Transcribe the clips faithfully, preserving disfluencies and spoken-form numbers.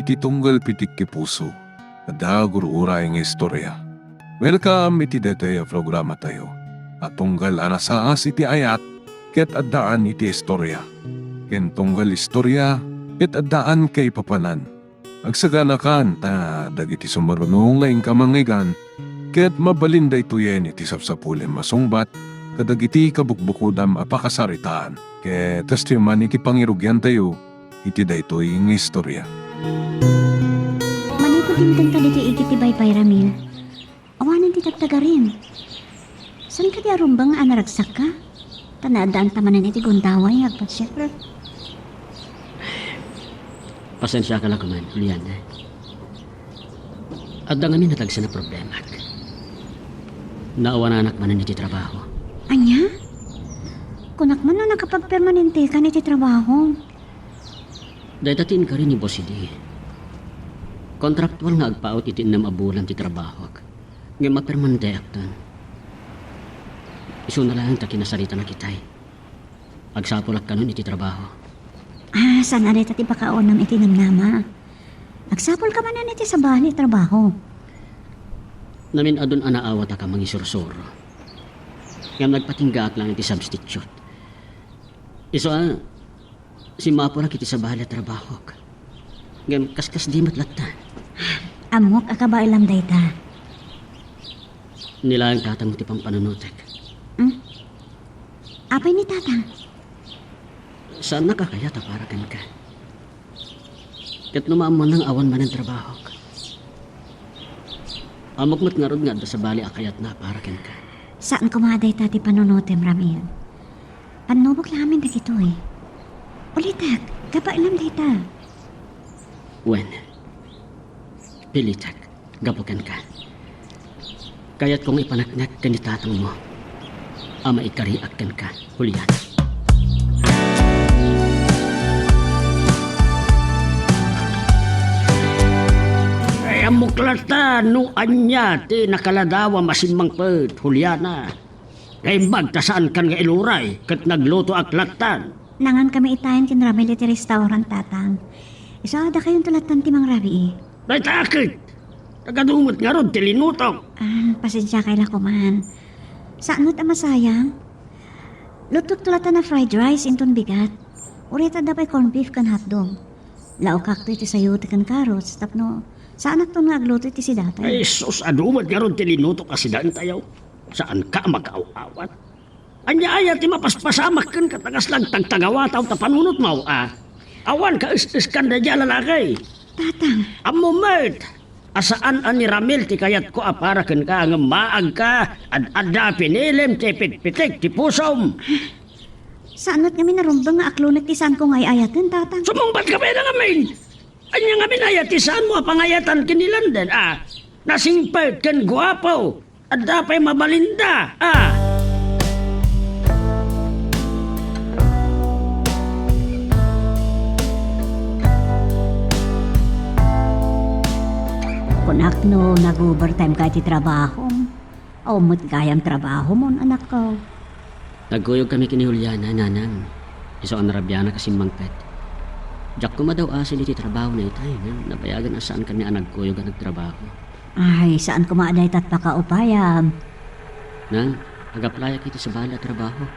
Ti tunggal pitik ti puso, adda gur-uray nga istorya. Welcome iti daytoy a programatayo a tunggal a nasaas iti ayat ket addaan iti istorya, ken tunggal istorya ket addaan kaipapanan. Agsaganakan ta dagiti sumaruno nga inka mangngeggan ket mabalin daytoyen iti sapsapulem a sungbat kadagiti kabukbukodam a pakasaritaan. Ket kastoy man iti pangirugiantayo iti daytoy nga istorya. Manipud dimtengka ditoy igid ti baybay, Ramil, awanen ti tagtagarim. Saan kadi a rumbeng nga anaragsakka? Ta naaddaanta manen iti gundaway nga agpasiar. Pasensiaka la koman, Juliana. Adda ngamin a dagsen a problemak. Naawananak manen iti trabaho. Ania? Kunak man no nakapagpermanentekan iti trabaho. Dayta ti inkari ni Boss Eddie. Kontraktual nga agpaut iti ennem a bulan ti trabahok. Ngem mapermanenteakton. Isuna laeng ta kinasaritanak itay. Agsapulak kanon iti trabaho. Ah, saan a dayta ti pakaonam iti namnama. Agsapulka manen iti sabali a trabaho. Namin-adun a naawatak a mangisursuro. Ngem nagpatinggaak laeng iti substitute. Isu a, simmapurak iti sabali a trabahok. Ngem kaskasdi met latta. Ammok a kabaelam dayta. Ni laeng tatang ti pampanunotek. Hmm? Apay ni tatang? Saannak a kayat a para kenka. Ket no maammoanna nga awan manen trabahok, ammok met ngarud nga adda sabali a kayatna a para kenka. Saan koma a dayta ti panunotem, Ramil. Pannubok la amin dagitoy. Ulitek, kabaelam dayta. Wen, pilitek gapu kenka. Kayatko nga ipaneknek ken ni tatangmo a maikariak kenka, Juliana. Ay, ammok latta no ania ti nakaladawam a simmangpet, Juliana. Naimbag ta saankan nga iluray ket naglutoak lattan. Nangankami itayen ken Ramil iti restaurant, Tatang. Isu a dakayonto lattan ti mangrabii. Dayta ket, nagadu met ngarud ti linutok. Ah, pasensiakay la koman. Saan met a masayang? Lutokto lattan a fried rice inton bigat. Uray ta adda pay corned beef ken hotdog. Laokakto iti sayote ken carrots tapno saanakton nga agluto iti sidatay. Ay, sus, adu met ngarud ti linutok a sidaentayo. Saanka a makaaw-awat? Ania aya ti mapaspasamak kenka ta kasla agtagtagawataw ta panunotmo, a? Awan ka es-eskan daydiay a lalaki. Tatang. Ammom met a saan a ni Ramil ti kayatko a para kenka, ngem maagka, ad-adda a pinilim ti pitpitik ti pusom. Saan met ngamin a rumbeng nga aklonek ti saanko nga ay-ayaten, Tatang. Sumungbat ka pay ngamin. Ania ngamin aya ti saanmo a pangayatan ken ni Lander, a? Nasingpet ken guapo. Adda pay mabalinda, a? Kunak no nag-overtime ka iti trabahom. Awan met gayam trabahom, anakko. Nagkuyogkami ken ni Juliana, Nanang. Isu a narabianak a simmangpet. Diak koma daw asil iti trabahona itay, ngem nabayagen a saankami a nagkuyog a nagtrabaho. Ay, saan koma a dayta ti pakaupayam. Nang, ag-applyak iti sabali a trabahok.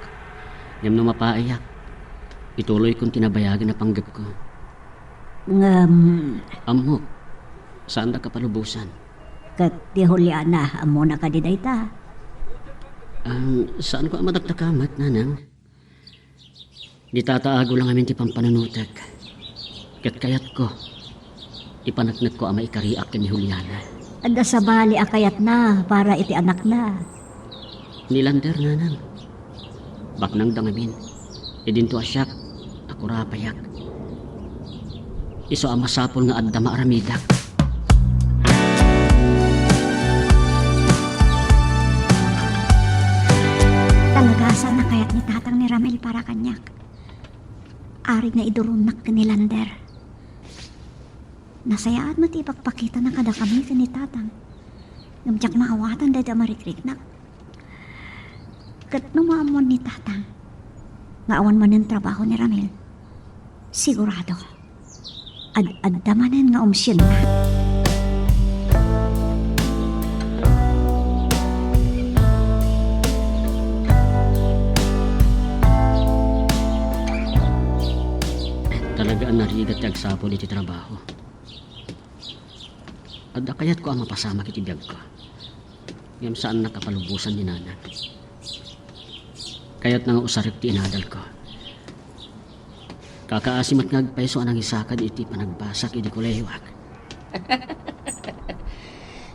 Ngem no mapaiyak, ituloykon ti nabayagen a panggepko. Ngem, ammok, saanda kapalubosan. Ket ti Juliana, ammona kadi dayta? Ah, saanko a madakdakamat, Nanang. Ditaago la ngamin ti pampanunotek. Ket kayatko, ipaneknekko a maikariak ken ni Juliana. Adda sabali a kayatna para iti anakna. Ni Lander, Nanang. Baknangda ngamin. Idinto a siak, a kurapayak. Isu a masapul nga adda maaramidak. Talaga, saan a kayat ni Tatang ni Ramil para kaniak. Arig nga iduronnak ken ni Lander. Nasayaat met ti ipakpakitana kadakami ken ni Tatang. Ngem diak maawatan dayta a marikriknak. Ket no maammuan ni Tatang nga awan manen trabaho ni Ramil, sigurado, Ad-adda manen nga umsienna. Talaga a narigat ti agsapul iti trabaho. Adda kayatko a mapasamak iti biagko. Ngem saannak a palubosan ni nanang. Kayatna nga usarek ti inadalko. Kakaasi met nga agpayso a nangisakad iti panagbasak idi kolehiyoak.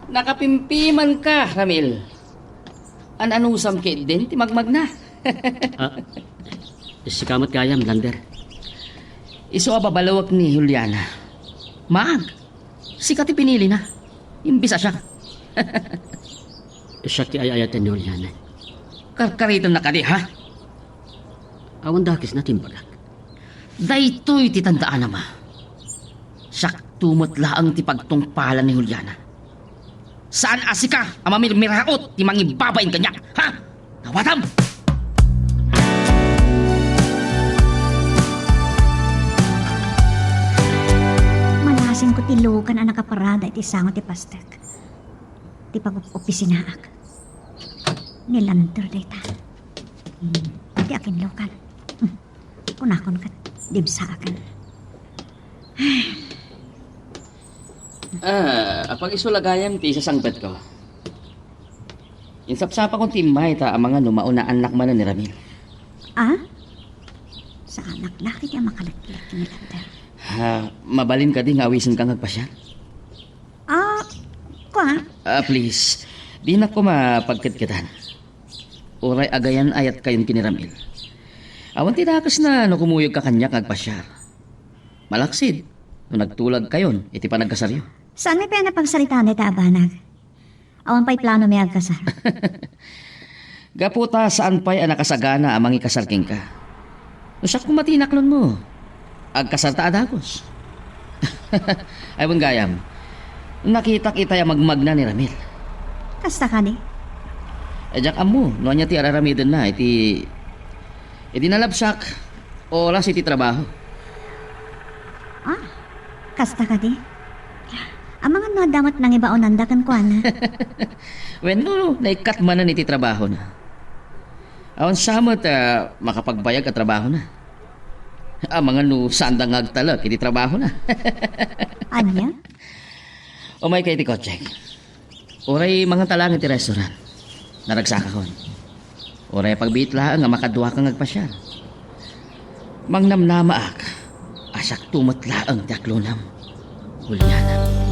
Nakapimpimanka, Ramil. An-anusam ketdin ti magmagna. Ah, sika met gayam, Lander. Isu a babalawek ni Juliana. Maag. Sika ti pinilina. Imbis a siak. Siak ti ay-ayaten ni Juliana. Karkaritenna kadi, ha? Awan dakesna ti imbagak. Daytoy ti tandaanam a siakto met laeng ti pagtungpalan ni Juliana. Saan a sika a mamirmiraot ti mangibabain kaniak, ha? Awatam! Malasingko ti lukan a nakaparada iti sango ti pastek. Ti pag-opisinaak. Ni Lander dayta. Hmm, ti akinlukan. Hmm. Kunakon ket dimsaakan. Ah, apag-isu la gayam ti sasangpetko. Insapsapakon ti immay ta amangan no maunaannak manen ni Ramil. Ah? Saanak la ket a makaleklek ni Lander. Ah, mabalin kadi nga awisenka nga agpasiar? Ah, kua? Ah, please. Dinak koma pagketketan. Uray agayan-ayatkayon ken ni Ramil. Awan ti dakesna no kumuyogka kaniak nga agpasiar. Malaksid, no nagtulagkayon iti panagkasaryo. Saan mi pay a napagsaritaan dayta a banag? Awan pay plano mi agkasar. Gapu ta saan pay a nakasagana a mangikasar kenka. No siak koma ti inaklonmo, agkasarta a dagus. Ay, wen gayam, nakitak itay a magmagna ni Ramil. Kasta kadi? Eh, diak ammo no ania ti ar-aramidenna iti, iti nalabsak oras iti trabaho. Ah, kasta kadi? Amangan no adda met nangibaonanda kenkuana. Wenno, naikkat manen iti trabahona. Awan sa met a makapagbayag a trabahona. Amangan no saanda nga agtalek iti trabahona. Ania? Umayka iti kotsek. Uray manganta laeng iti restaurant. Naragsakakon. Uray pagbiit laeng a makaduaka nga agpasiar. Mangnamnamaak a siakto met laeng ti aklonam, Juliana.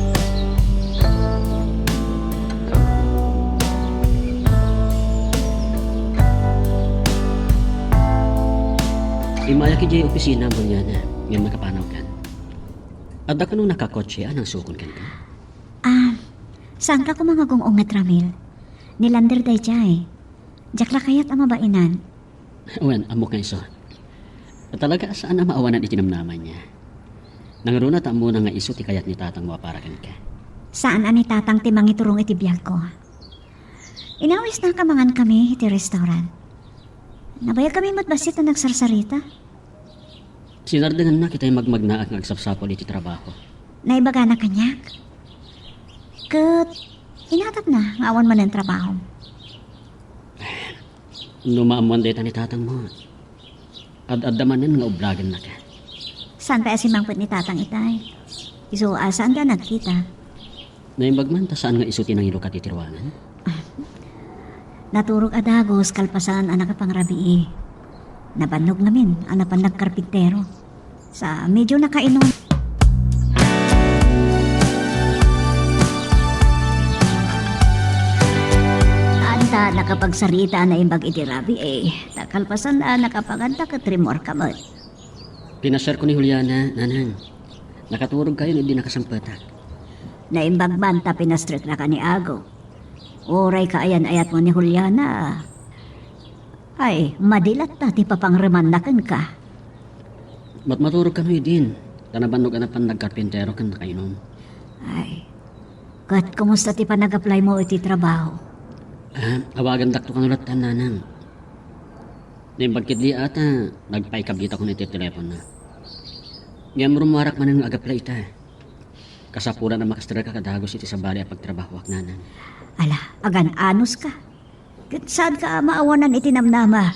Immayak idiay opisina, Juliana, ngem nakapanawkan. Adda kano nakakotse a nangsukon kenka? Ah, saanka koma nga gung-unget, Ramil. Ni Lander daydiay. Diak la kayat a mabainan. Wen, ammok nga isu. Talaga a saan a maawanan iti namnama niya. Nangruna ta ammona nga isu ti kayat ni tatangmo a para kenka. Saan a ni tatang ti mangiturong iti biagko. Inawisnak a mangankami iti restaurant. Nabayagkami met bassit a nagsarsarita. Sinardengannak itay magmagnaak nga agsapsapul iti trabaho. Naibagana kaniak. Ket inatapna nga awan manen trabaho. No maammoan dayta ni tatangmo, ad-adda manen nga ublagennaka. Saan pay a simmangpet ni tatang itay? Isu a saanda a nagkita. Naimbag man ta saan nga isu ti nangilukat iti ruangan? Naturog a dagus kalpasan a nakapangrabii. Nabannog ngamin a napan nagkarpintero. Sa medyo nakainom. Anta nakapagsarita a naimbag iti rabii, eh. Ta kalpasan a nakapaganta ket rimuarka met. Pinasiarko ni Juliana, Nanang. Nakaturogkayon idi nakasangpetak. Naimbag man ta pinastreknaka ni Ago. Uray kaayan-ayatmo ni Juliana. Ay, madi latta ti papangremanna kenka. Matmaturog kano idin, ta nabannog a napan nagkarpintero ken nakainom. Ay, ket kumusta ti panag-apply mo iti trabaho? Ah, awagandakto kano latta, Nanang. Naimbag ketdi a ta nagpaikablitakon iti telepono. Ngem rummuarak manen nga agapla ita. Kasapulan a makastrek a kadagus iti sabali a pagtrabahoak, nanang. Ala, agan-anuska. Ket saanka a maawanan iti namnama.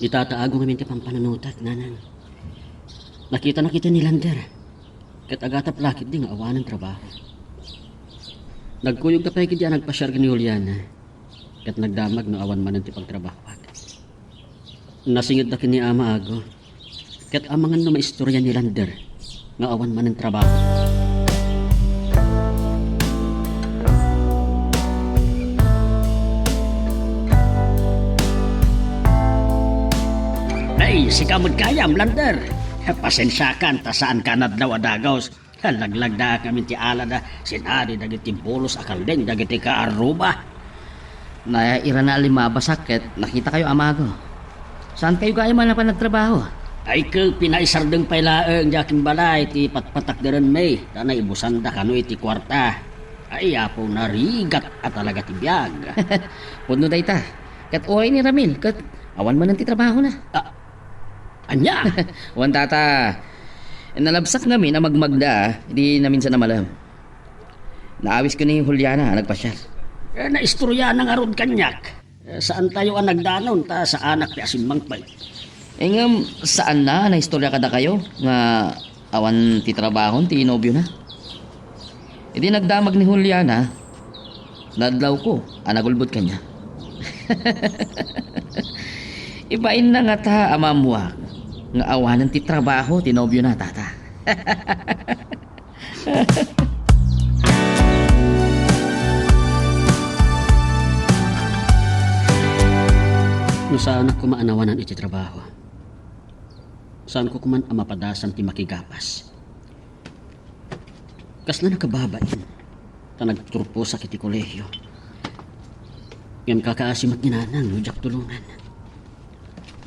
Ni Tata Ago ngamin ti pampanunotak, nanang. Nakitanak iti ni Lander. Ket agatap la ketdi nga awanen trabaho. Nagkuyogda pay ketdi a nagpasiar ken ni Juliana. Ket nagdamag no awan manen ti pagtrabahoak. Nasingedda ken ni Ama Ago. Ket amangan no maistorya ni Lander nga awan manen trabaho. Ay, sika met gayam, Lander. Pasensiakan ta saanka nadlaw a dagus. Laglagdaak ngamin ti alada, sinari dagiti bulos a kalding dagiti kaarruba. Nairana a limabasak ket nakitakayo, Ama Ago. Saankayo gayam a napan nagtrabaho? Ay, ket pinaisardeng pay laeng diak imbalay ti patpatakderenmi, ta naibusanda kano iti kuarta. Ay, apo, narigat a talaga ti biag. Pudno dayta. Ket uray ni Ramil, ket awan manen ti trabahona. Ah, ania? Wen, Tata. Nalabsak ngamin a magmagda, idi naminsan a malem. Naawis ken ni Juliana a nagpasiar. Eh, naistorya na ngarud kaniak. Eh, saantayo a nagdanon ta saanak ti asimmangpet. Eh, ngem saanna a naistorya kadakayo nga awan ti trabahon ti nobiona? Idi nagdamag ni Juliana, nadlawko a nagulbod kaniak. Ibainna ngata a maammoak nga awanen ti trabaho ti nobiona, Tata. No saanak koma a nawanan iti trabaho, saanko koman a mapadasan ti makigapas. Kasla nakababain, ta nagturposak iti kolehio. Ngem kakaasi met ni nanang no diak tulongan.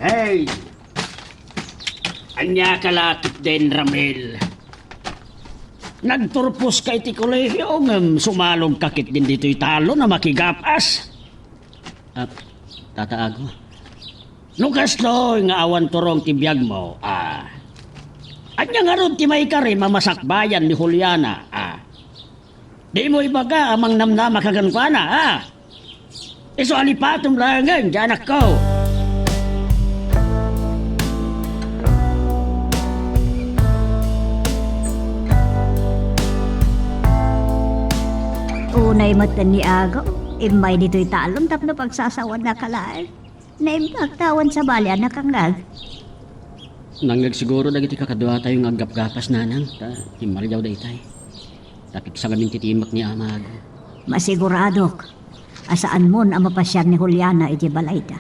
Hey! Ania ka la ketdin, Ramil? Nagturposka iti kolehio ngem sumalogka ketdin ditoy talon a makigapas. Ah, Tata Ago. No kastoy nga awan turong ti biagmo, ah. Ania ngarud ti maikarim a masakbayan ni Juliana, ah? Dimo ibaga a mangnamnamaka kenkuana, ah? Isu a lipatem laengen ti anakko. Unay met ken ni Ago, immay ditoy talon tapno pagsasawaannaka laeng. Naimbag ta awan sabali a nakangngeg. Nangngeg siguro dagiti kakaduatayo nga aggapgapas, nanang, ta immaliawda itay. Tapigsa ngamin ti timek ni Ama Ago. Masiguradok a saanmon a mapasiar ni Juliana iti balayda.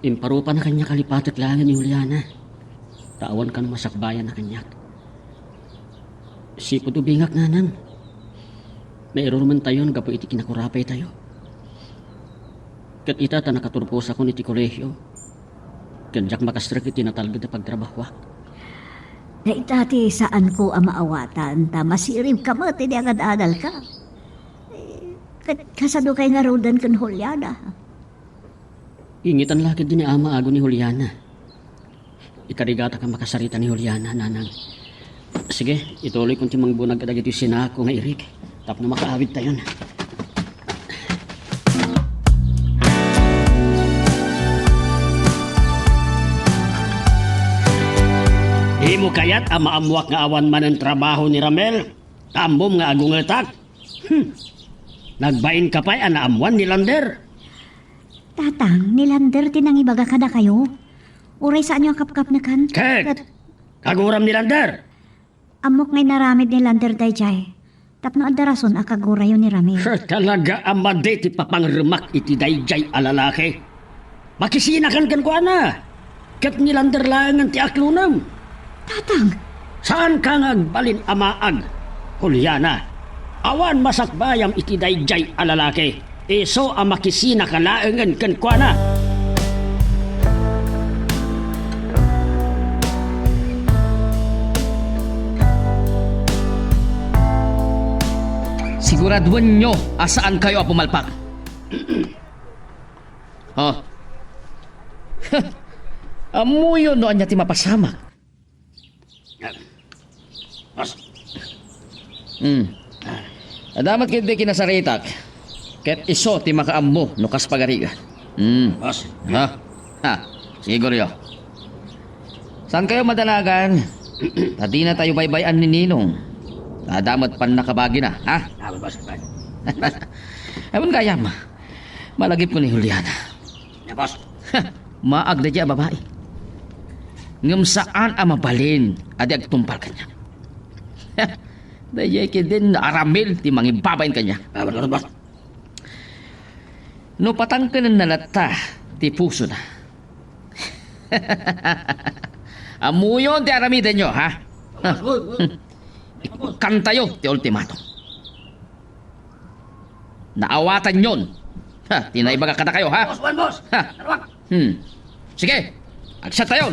Imparupana kaniak a lipatek laengen ni Juliana, ta awan kano masakbayanna kaniak. Sipud ubingak, nanang, mairurumentayon gapu iti kinakurapaytayo. Ket ita ta nakaturposakon iti kolehio, ket diak makastrek iti natalged a pagtrabahoak. Dayta ti saanko a maawatan, ta masiribka met idi agad-adalka. Eh, ket kasadokay ngaruden ken Juliana? Ingitan la ketdi ni Ama Ago ni Juliana. Ikarigatak a makasarita ni Juliana, nanang. Sige, ituloykon ti mangbunag kadagiti sinako nga irik tapno makaawidtayon. Dimo kayat a maammoak nga awan manen trabaho ni Ramel? Ta ammom nga agungetak? Hmm. Nagbainka pay a naammoan ni Lander? Tatang, ni Lander ti nangibaga kadakayo. Uray saanyo a kapkapnekan. Ket, ket kaguram ni Lander? Ammok nga inaramid ni Lander daydiay tapno adda rason a kagurayo ni Ramil. Talaga a madi ti papangremak iti daydiay a lalaki. Makisinakan kenkuana. Ket ni Lander laengen ti aklonem. Tatang! Saanka nga agbalin a maag, Juliana. Awan masakbayam iti daydiay a lalaki. Isu a makisinaka laengen kenkuana. Siguraduenyo a saankayo a pumalpak. Oh. Ammoyon no ania ti mapasamak. Boss. Hmm. Adda met ketdi kinasaritak, ket isu ti makaammo no kas pagarigan. Hmm. Boss. Ha? Ha. Sige, Goryo. Saankayo madanagan, ta dinatayo baybay-an ni Ninong. Ta adda met pannakabagina, ha? Ah, boss, boss. Awan gayam, malagipko ni Juliana. Ya, boss. Maag daydiay a babai. Ngem saan a mabalin a di agtungpal kaniak. Daydiay ketdin a Ramil ti mangibabain kaniak. Ah, boss, boss. No patangkenenna latta ti pusona. Ammoyon ti aramidenyo, ha? Boss, boss, boss. Ikkantayo ti ultimatum. Naawatanyon. Ha, ti naibaga kadakayo, ha? Boss, wen, boss. Ha. Naruak. Hmm. Sige, agsatayon.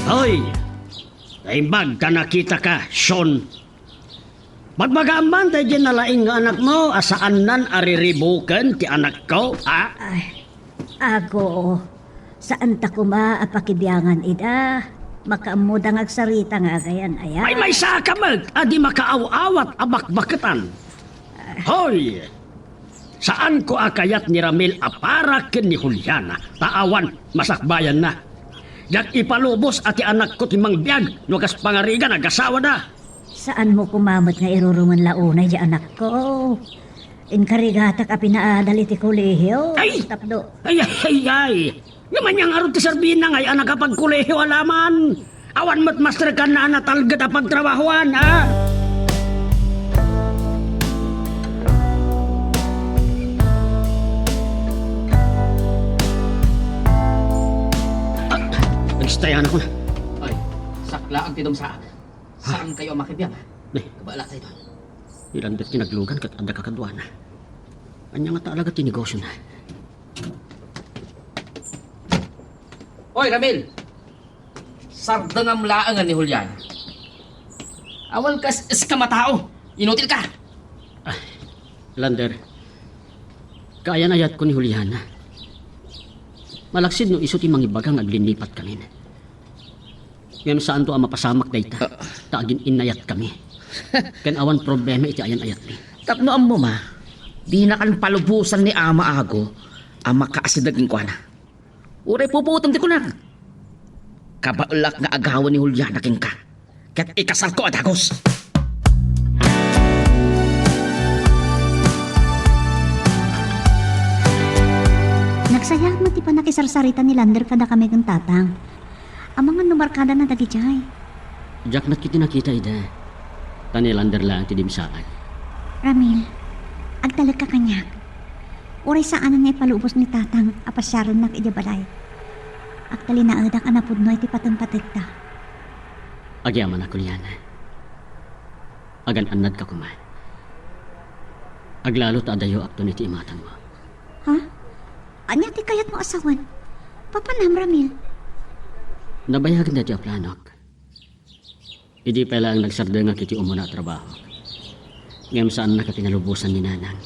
Hoy! Naimbag ta nakitaka, Sean. Bagbagaam man daydiay nalaing nga anakmo a saannan a riribuken ti anakko, a? Ay, Ago, saanta koma a pakibiangan ida. Makaammoda nga agsarita nga agayan-ayat. Ay, maysa ka met a di makaaw-awat a bakbaketan. Hoy! Saanko a kayat ni Ramil a para ken ni Juliana, ta awan masakbayanna. Diak ipalubos a ti anakko ti mangbiag no kas pangarigan agasawada. Saanmo koma met nga irurumen la unay diay anakko. Inkarigatak a pinaadal iti kolehio. Ay! Tapno Ay, ay, ay, ay! Ngem ania ngarud ti serbina nga ay-a nakapagkolehio a laman? Awan met masterkanna a natalged a pagtrabahoan, a? Ah, nagstayan ako na. Ay, saklaag ti dumsaak. Saankayo a makibiang, ha? Nay. Kabaelak daytoy. Ni Lander ti naglugan ket adda kakaduana. Ania ngata talaga ti negosyona? Oy, Ramil! Sardengam laeng ni Juliana. Awan kas eskam a tao. Inutil ka! Ah, Lander, kaayan-ayatko ni Juliana. Malaksid no isu ti mangibaga nga aglinlipat kamin. Ngem saanto a mapasamak dayta, ah, ta agin-innayatkami. Ken awan problema iti ayan-ayatmi. Tapno ammom a, dinakan palubosan ni Ama Ago a makaasideg kenkuana. Uray pupuotem ti kunak. Kabaelak nga agawan ni Juliana kenka, ket ikasalko a dagus. Nagsayaat met ti pannakisarsarita ni Lander kadakami ken Tatang. Amangan no markadana dagidiay. Diak met ketdi nakita ida. Ta ni Lander laeng ti dimsaak. Ramil, agtalekka kaniak. Uray saanen nga ipalubos ni Tatang a pasiarennak idiay balay. Agtalinaedak a napudno iti patengpategta. Agyamanak, Juliana. Agan-annadka koma. Aglalo ta adayo akton iti imatangmo. Ha? Ania ti kayatmo a sawen? Papanam, Ramil? Nabayagen daytoy a planok. Idi pay laeng nagsardengak iti umuna a trabahok, ngem saannak a pinalubosan ni Nanang.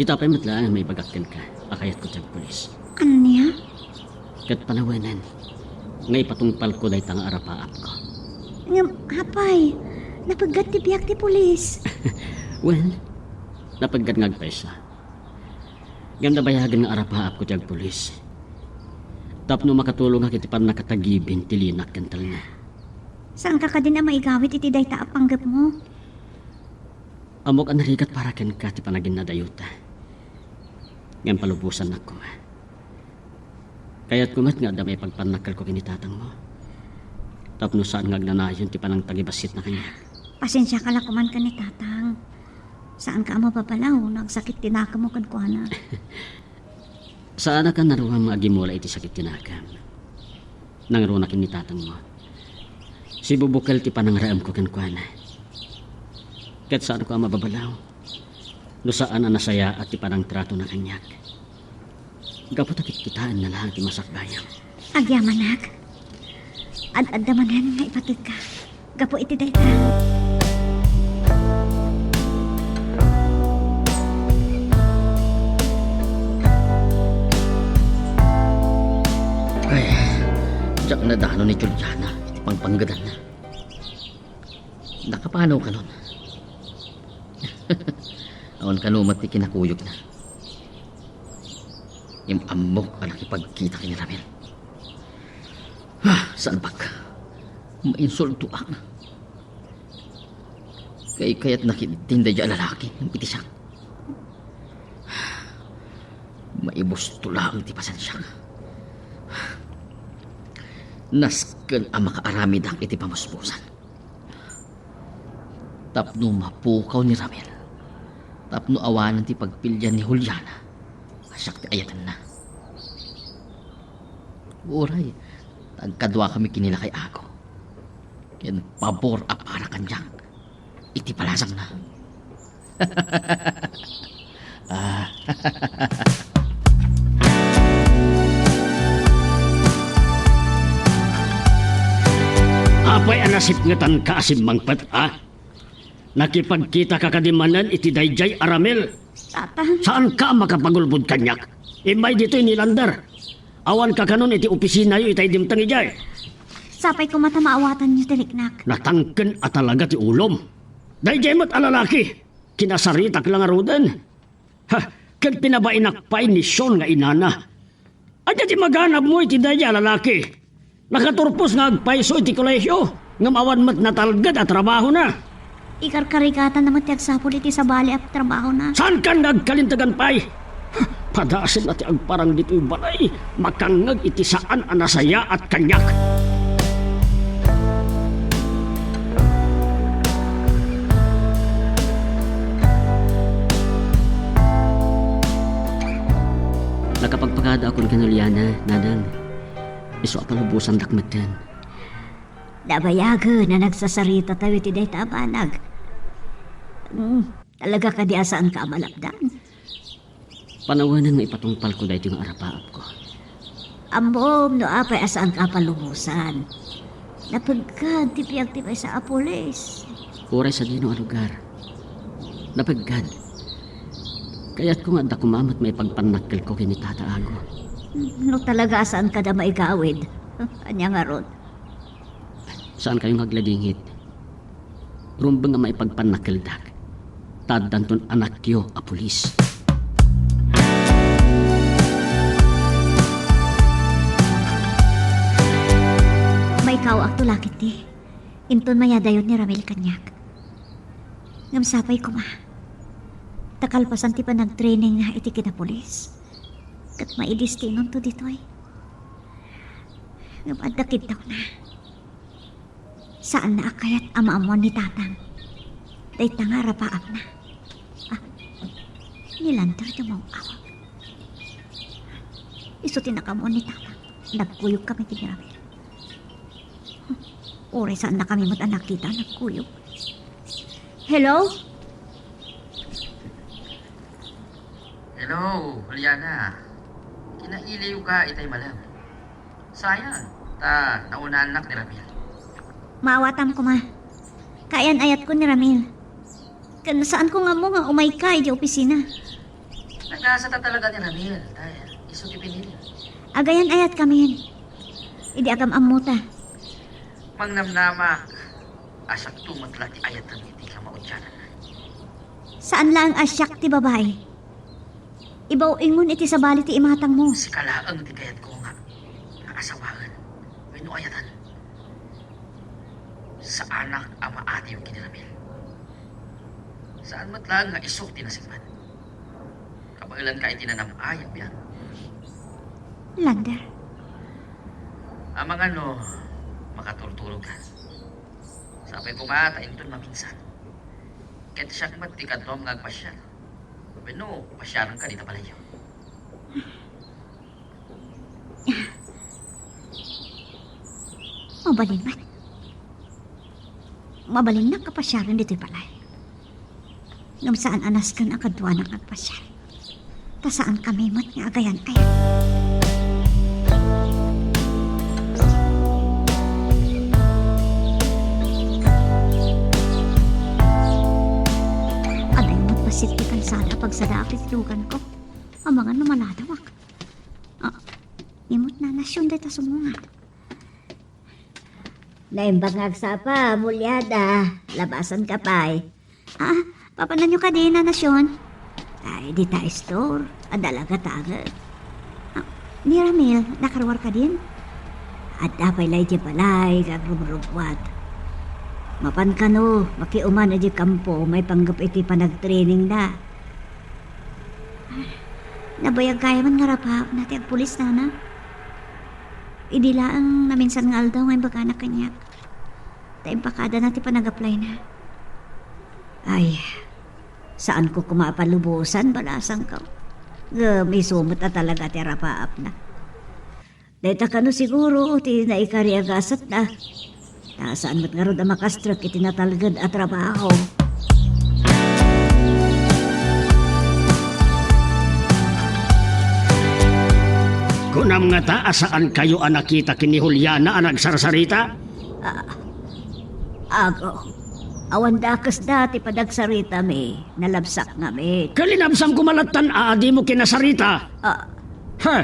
Ita pay met laeng a maibagak kenka a kayatko ti agpulis. Ania? Ket panawenen nga ipatungpalko dayta nga arapaapko. Ngem, apay, napeggad ti biag ti pulis. Wen, napeggad nga agpayso. Ngem nabayagen nga arapaapko ti agpulis tapno makatulongak iti pannakatagibin ti linak ken talna. Saanka kadin a maigawid iti dayta a panggepmo? Ammok a narigat para kenka ti panaginnadayota. Ngem palubosannak koma. Kayatko met nga adda maipagpannakkelko ken ni tatangmo. Tapno saan nga agnanayon ti panangtagibassit na kaniak. Pasensiaka la koman ken ni tatang. Saanka a mababalaw no agsakit ti nakemmo kenkuana. Saanak a naruam nga agimula iti sakit ti nakem. Nangruna ken ni tatangmo. Sibubukel ti panangraemko kenkuana. Ket saanko a mababalaw no saan a nasayaat ti panangtratona kaniak. Gapu ta kitkitaenna laeng ti masakbayam. Agyamanak. Ad-adda manen nga ipategka gapu iti dayta. Nadano ni Juliana iti pangpanggedanna. Nakapano kanon? Awan kano met ti kinakuyogna. Ngem ammok a nakipagkita ken ni Ramil. Ah, salbag. Mainsultoak. Kaykayatna ketdin daydiay a lalaki ngem iti siak. Maibusto laeng ti pasensiak. Nasken a makaaramidak iti pamuspusan. Tapno mapukaw ni Ramil, tapno awanen ti pagpilian ni Juliana a siak ti ayatenna. Uray, agkaduakami ken ni lakay Ago. Ken pabor a para kaniak iti palasangna. Ah. Apay a nasipngetanka a simmangpet, a? Nakipagkitaka kadi manen iti daydiay a Ramil? Tatang. Saanka a makapagulbod kaniak? Immay ditoy ni Lander. Awanka kanon iti opisinayo itay dimteng idiay. Sapay koma ta maawatanyo ti riknak. Natangken a talaga ti ulom. Daydiay met a lalaki, kinasaritak la ngaruden. Ha, ket pinabainak pay ni Sean nga inana. Ania ti maganabmo iti daydiay a lalaki? Nakaturpos nga agpayso iti kolehio, ngem awan met natalged a trabahona. Ikarkarigatanna met ti agsapul iti sabali a trabahona. Saankan nga agkalintegan pay? Padasenna ti agparang ditoy balay, makangngeg iti saan a nasayaat kaniak. Nakapagpakadaakon ken Juliana, Nanang. Isu a palubosandak metten. Nabayagen a nagsasaritatayo iti dayta a banag. Mm, talaga kadi a saanka a malapdan? Panawen nga ipatungpalko daytoy nga arapaapko. Ammom no apay a saanka a palubosan. Napeggad ti biag ti maysa a pulis. Uray sadino a lugar. Napeggad. Kayatko nga adda koma met maipagpannakkelko ken ni Tata Ago. No talaga a saanka da maigawid, ania ngarud? Saankayo nga agladingit. Rumbeng a maipagpannakkeldak. Ta addanton anakyo a pulis. Maikaw-akto la ketdi. Inton mayadayon ni Ramil kaniak. Ngem sapay koma. Ta kalpasan ti panagtrainingna iti kinapulis, ket maidestinonto ditoy. Ngem adda kiddawna. Saanna a kayat a maammuan ni Tatang dayta nga arapaapna. Ah, ni Lander ti umaw-awag. Isu ti nakaammuan ni Tatang. Nagkuyogkami ken ni Ramil. Uray saannakami met a nakita a nagkuyog. Hello? Hello, Juliana. Kinailiwka itay malem. Sayang, ta naunaannak ni Ramil. Maawatam koma. Kaayan-ayatko ni Ramil. Ken saanko nga ammo nga umayka idiay opisina. Nagasa ta talaga ni Ramil, ta isu ti pinili. Agayan-ayatkamin. Idi agam-ammota. Mangnamnamak a siakto met la ti ayatem iti kamaudiananna. Saan laeng a siak ti babai. Ibaw ingon iti sabali ti imatangmo. Sika laeng ti kayatko nga, nga asawaen wenno ayaten. Saanak a maatiw ken ni Ramil. Saan met laeng nga isu ti nasingpet. Kabaelanka iti nanam-ay a biag. Lander. Amangan no makaturturogka. Sapay koma ta inton maminsan. Ket siak met ti kaduam nga agpasiar. Wenno, pasiarenka dita balayyo. Mabalin met. Mabalinnak a pasiaren ditoy balay. Ngem saan a nasken a kaduanak agpasiar. Ta saankami met nga agayan-ayat. Adayo met bassit ti kalsada a pagsadaak iti luganko. Amangan no maladawak. Ah, imot na nasion dayta sumungad. Naimbag nga agsapa, Juliana. Labasan ka pay. Ah, papananyo kadi, Nana Sion? Ay, dita store. Adda la gatangek. Ah, ni Ramil, nakaruar kadin? Adda pay la iti balay nga agrumrugwat. Mapan kano, makiuman iti kampo, maipanggep iti panagtrainingna. Nabayag gayamen nga rapaapna ti agpulis, Nana. Idi laeng naminsan nga aldaw nga imbagana kaniak. Ta impakadana ti panag-applyna. Ay, saanko koma a palubosan, balasangko. Ngem isu met a talaga ti rapaapna. Dayta kano siguro ti naikari a gasatna. Ta saan met ngarud a makastrek iti natalged a trabaho. Kunam ngata a saankayo a nakita ken ni Juliana a nagsarsarita? Ah, ago, awan dakesda ti panagsaritami, nalabsak ngamin. Ket linabsam koma lattan a adimo kinasarita. Ah. Ha,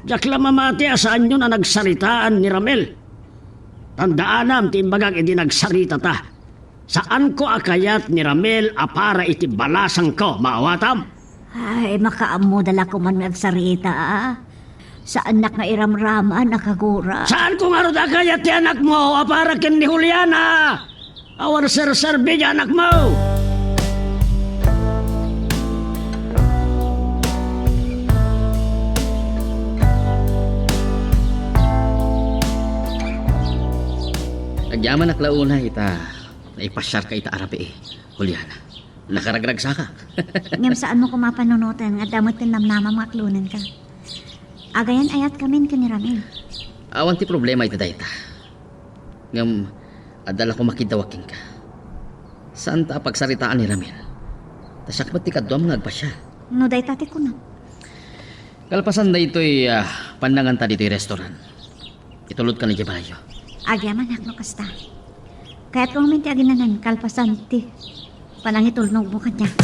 diak la mamati a saanyon a nagsaritaan ni Ramil. Tandaanam ti imbagak idi nagsaritata. Saanko a kayat ni Ramil a para iti balasangko, maawatam? Ay, makaammoda la koman nga agsarita, a. Saannak nga iramraman a kagura. Saanko ngarud a kayat ti anakmo a para ken ni Juliana? Awan serserbi ti anakmo! Agyamanak la unay ita naipasiarka ita a rabii, Juliana. Nakaragragsakak. Ngem saanmo koma panunoten nga adda met ti namnamam nga aklonenka. Agayan-ayatkamin ken ni Ramil. Awan ti problema iti dayta. Ngem adda la koma kiddawak kenka. Saanta a pagsaritaan ni Ramil. Ta siak met ti kaduam nga agpasiar. No dayta ti kunam. Kalpasan daytoy, ah, pannanganta ditoy restaurant. Itulodkan idiay balayyo. Agyamanak no kasta. Kayatko ngamin ti aginanan kalpasan ti panangitulnogmo kaniak.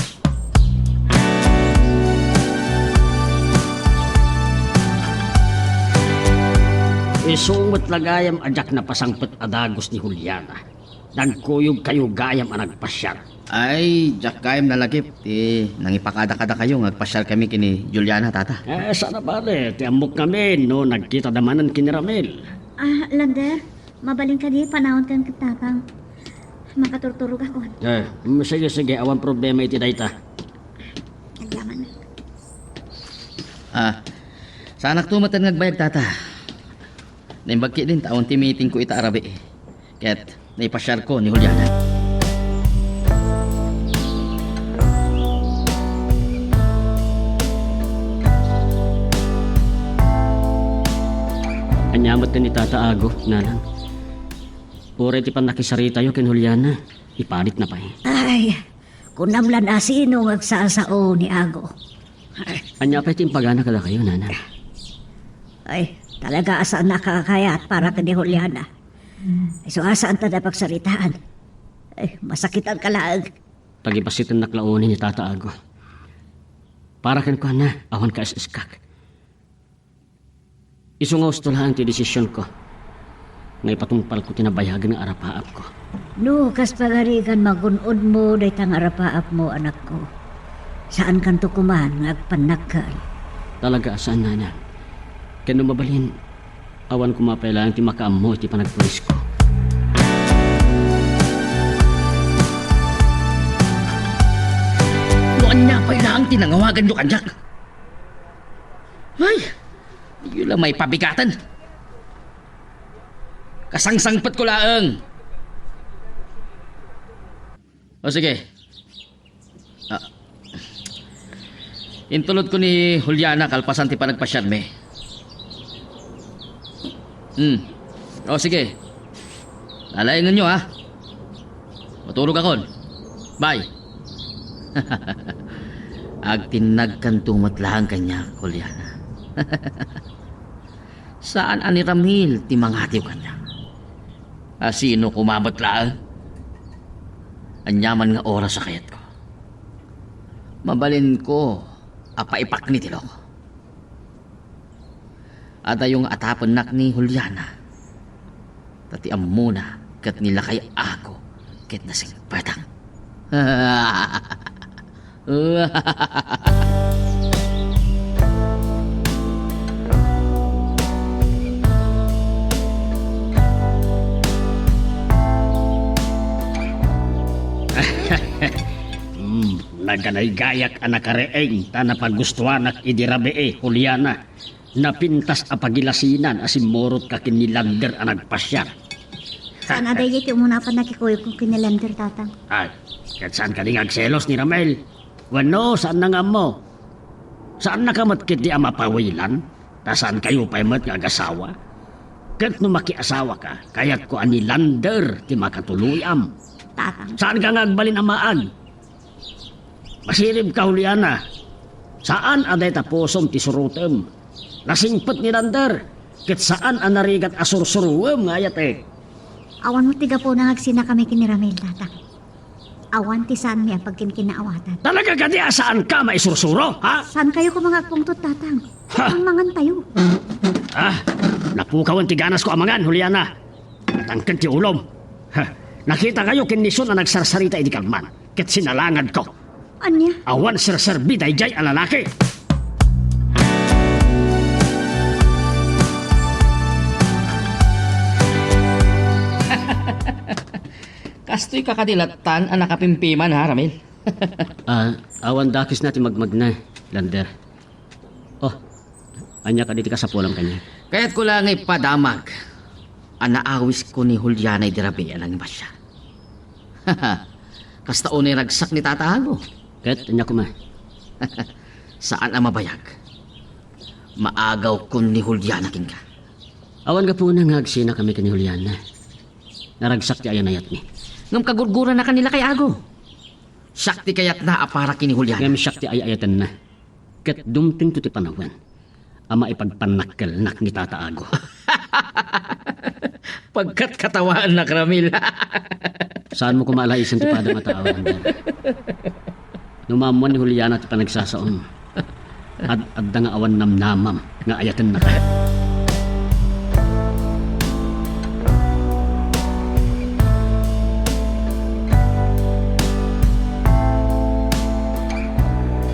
Isu met la gayam a diak napasangpet a dagus ni Juliana. Nagkuyogkayo gayam a nagpasiar. Ay, diak gayam nalagip ti nangipakada kadakayo nga agpasiarkami ken ni Juliana, Tata. Eh, saan a bale, ti ammok ngamin no nagkitada manen ken ni Ramil. Ah, Lander, mabalin kadi panawankan ken Tatang? Makaturturogakon. Eh, mm, sige, sige, awan problema iti dayta. Agyaman. Ah, saanakto met nga agbayag, Tata. Naimbag ketdin ta awan ti meetingko ita a rabii. Ket naipasiarko ni Juliana. Ania met ni Tata Ago, Nanang? Uray ti pannakisaritayo ken Juliana, ipanitna pay. Ay, kunam la no sino nga agsasao ni Ago. Ania pay ti impagana kadakayo, Nanang? Ay, talaga a saannak a kayat para ken ni Juliana. Isu a saanta a pagsaritaan. Ay, masakitanka laeng. Pagibasitennak la unay ni Tata Ago. Para kenkuana, awan kaes-eskak. Isu nga husto laeng ti desisionko nga ipatungpalko ti nabayagen nga arapaapko. No, kas pagarigan, magun-odmo dayta nga arapaapmo, anakko. Saankanto koman nga agpannakkel. Talaga a saan, Nanang. Ken no mabalin, awan koma pay laeng ti makaammo iti panagpulisko. No ania pay laeng ti nangawaganyo kaniak? Ay, diyo la maipabigaten. Kasangsangpetko laeng. O sige. Ah. Intulodko ni Juliana kalpasan ti panagpasiarmi. Hmm. O sige. Lalaingenyo, ha? Maturogakon. Bye. Agtinnagkanto met laeng kaniak, Juliana. Saan a ni Ramil ti mangatiw kaniak. A sino koma met laeng? Ania man nga oras a kayatko, mabalinko a paipakni ti loko. Adayo nga atapennak ni Juliana, ta ti ammona, ket ni lakay Ago ket nasingpetan. Hmm, naganaygayak a nakareng ta napagustuanak idi rabii, Juliana. Napintas a pagilasinan a simmurotka ken ni Lander a nagpasiar. Saan a daydi ti umuna a pannakikuyogko ken ni Lander, Tatang? Ay, ket saan kadi nga agselos ni Ramel? Wenno, saan nga ammo? Saannaka met ketdi a mapawilan? Ta saankayo pay met nga agasawa? Ket no makiasawaka, kayatko a ni Lander ti makatuloyam. Tatang. Saanka nga agbalin a maag? Masiribka, Juliana. Saan a dayta pusom ti surotem. Nasingpet ni Lander, ket saan a narigat a sursuruem nga ayatek. Awan met ti gapuna nga agsinakami ken ni Ramel, Tatang. Awan ti saanmi a pagkinkinaawatan. Talaga kadi a saanka maisursuro, ha? Saankayo koma nga agpungtot, Tatang. Ha? Mangantayo. Ah, napukawen ti ganasko a mangan, Juliana. Natangken ti ulom. Ha, nakitakayo ken ni Son a nagsarsarita idi kalman, ket sinalangadko. Ania? Awan serserbi daydiay a lalaki. Kastoy ka kadi lattan a nakapimpiman, ha, Ramil? Ah, awan dakesna ti magmagna, Lander. Oh, ania kadi ti kasapulam kaniak? Kayatko la nga ipadamag a naawisko ni Juliana idi rabii a nangimasiar. Kasta unay ragsak ni Tata Ago. Ket ania koma? Saan a mabayag. Maagawkon ni Juliana kenka. Awan gapuna nga agsinakami ken ni Juliana. Naragsak ti ayan-ayatmi. Ngem kagurgurannaka ni lakay Ago. Siak ti kayatna a para ken ni Juliana. Ngem siak ti ay-ayatenna. Ket dumtengto ti panawen a maipagpannakkelnak ni Tata Ago. Pagkatkatawaannak, Ramil. Saanmo koma alaisen ti padam a tao, Ramil. No maammuan ni Juliana ti panagsasaom, ad-adda nga awan namnamam nga ayatennaka.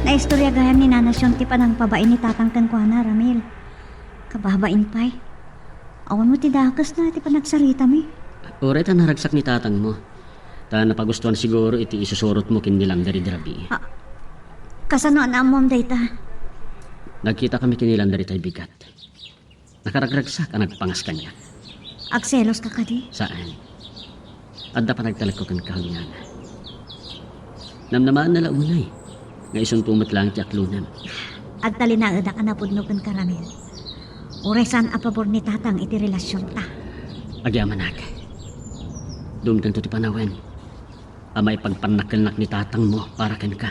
Naistorya gayam ni Nana Sion ti panangpabain ni Tatang kenkuana, Ramil. Kababain pay. Awan met ti dakesna ti panagsaritami. Uray ta naragsak ni tatangmo. Ta napagustuan siguro iti isusurotmo ken ni Lander idi rabii. Ah, kasano a naammom dayta? Nagkitakami ken ni Lander itay bigat. Nakaragragsak a nagpangas kaniak. Agseloska kadi? Saan. Adda panagtalekko kenka, Juliana. Namnamaanna la unay nga isunto met laeng ti aklonam. Agtalinaedak a napudno kenka, Ramil. Uray saan a pabor ni Tatang iti relasionta. Agyamanak. Dumtengto ti panawen a maipagpannakkelnak ni Tatangmo para kenka.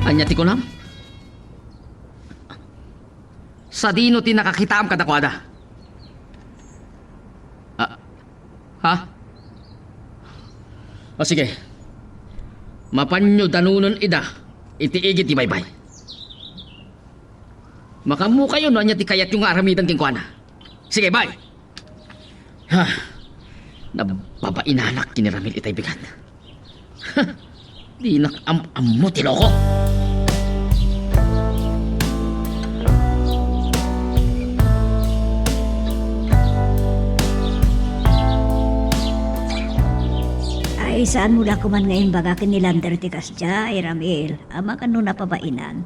Ania ti kunam? Sadino ti nakakitaam kadakuada? Ah, ha? O sige. Mapanyo danunen ida iti igid ti baybay. Makaammokayo no ania ti kayatyo nga aramiden kenkuana. Sige, bye! Ha, nababainanak ken ni Ramil itay bigat. Ha, dinak am-ammo ti loko. Ay, saanmo la koman nga imbaga ken ni Lander ti kasdiay, Ramil? Amangan no napabainan.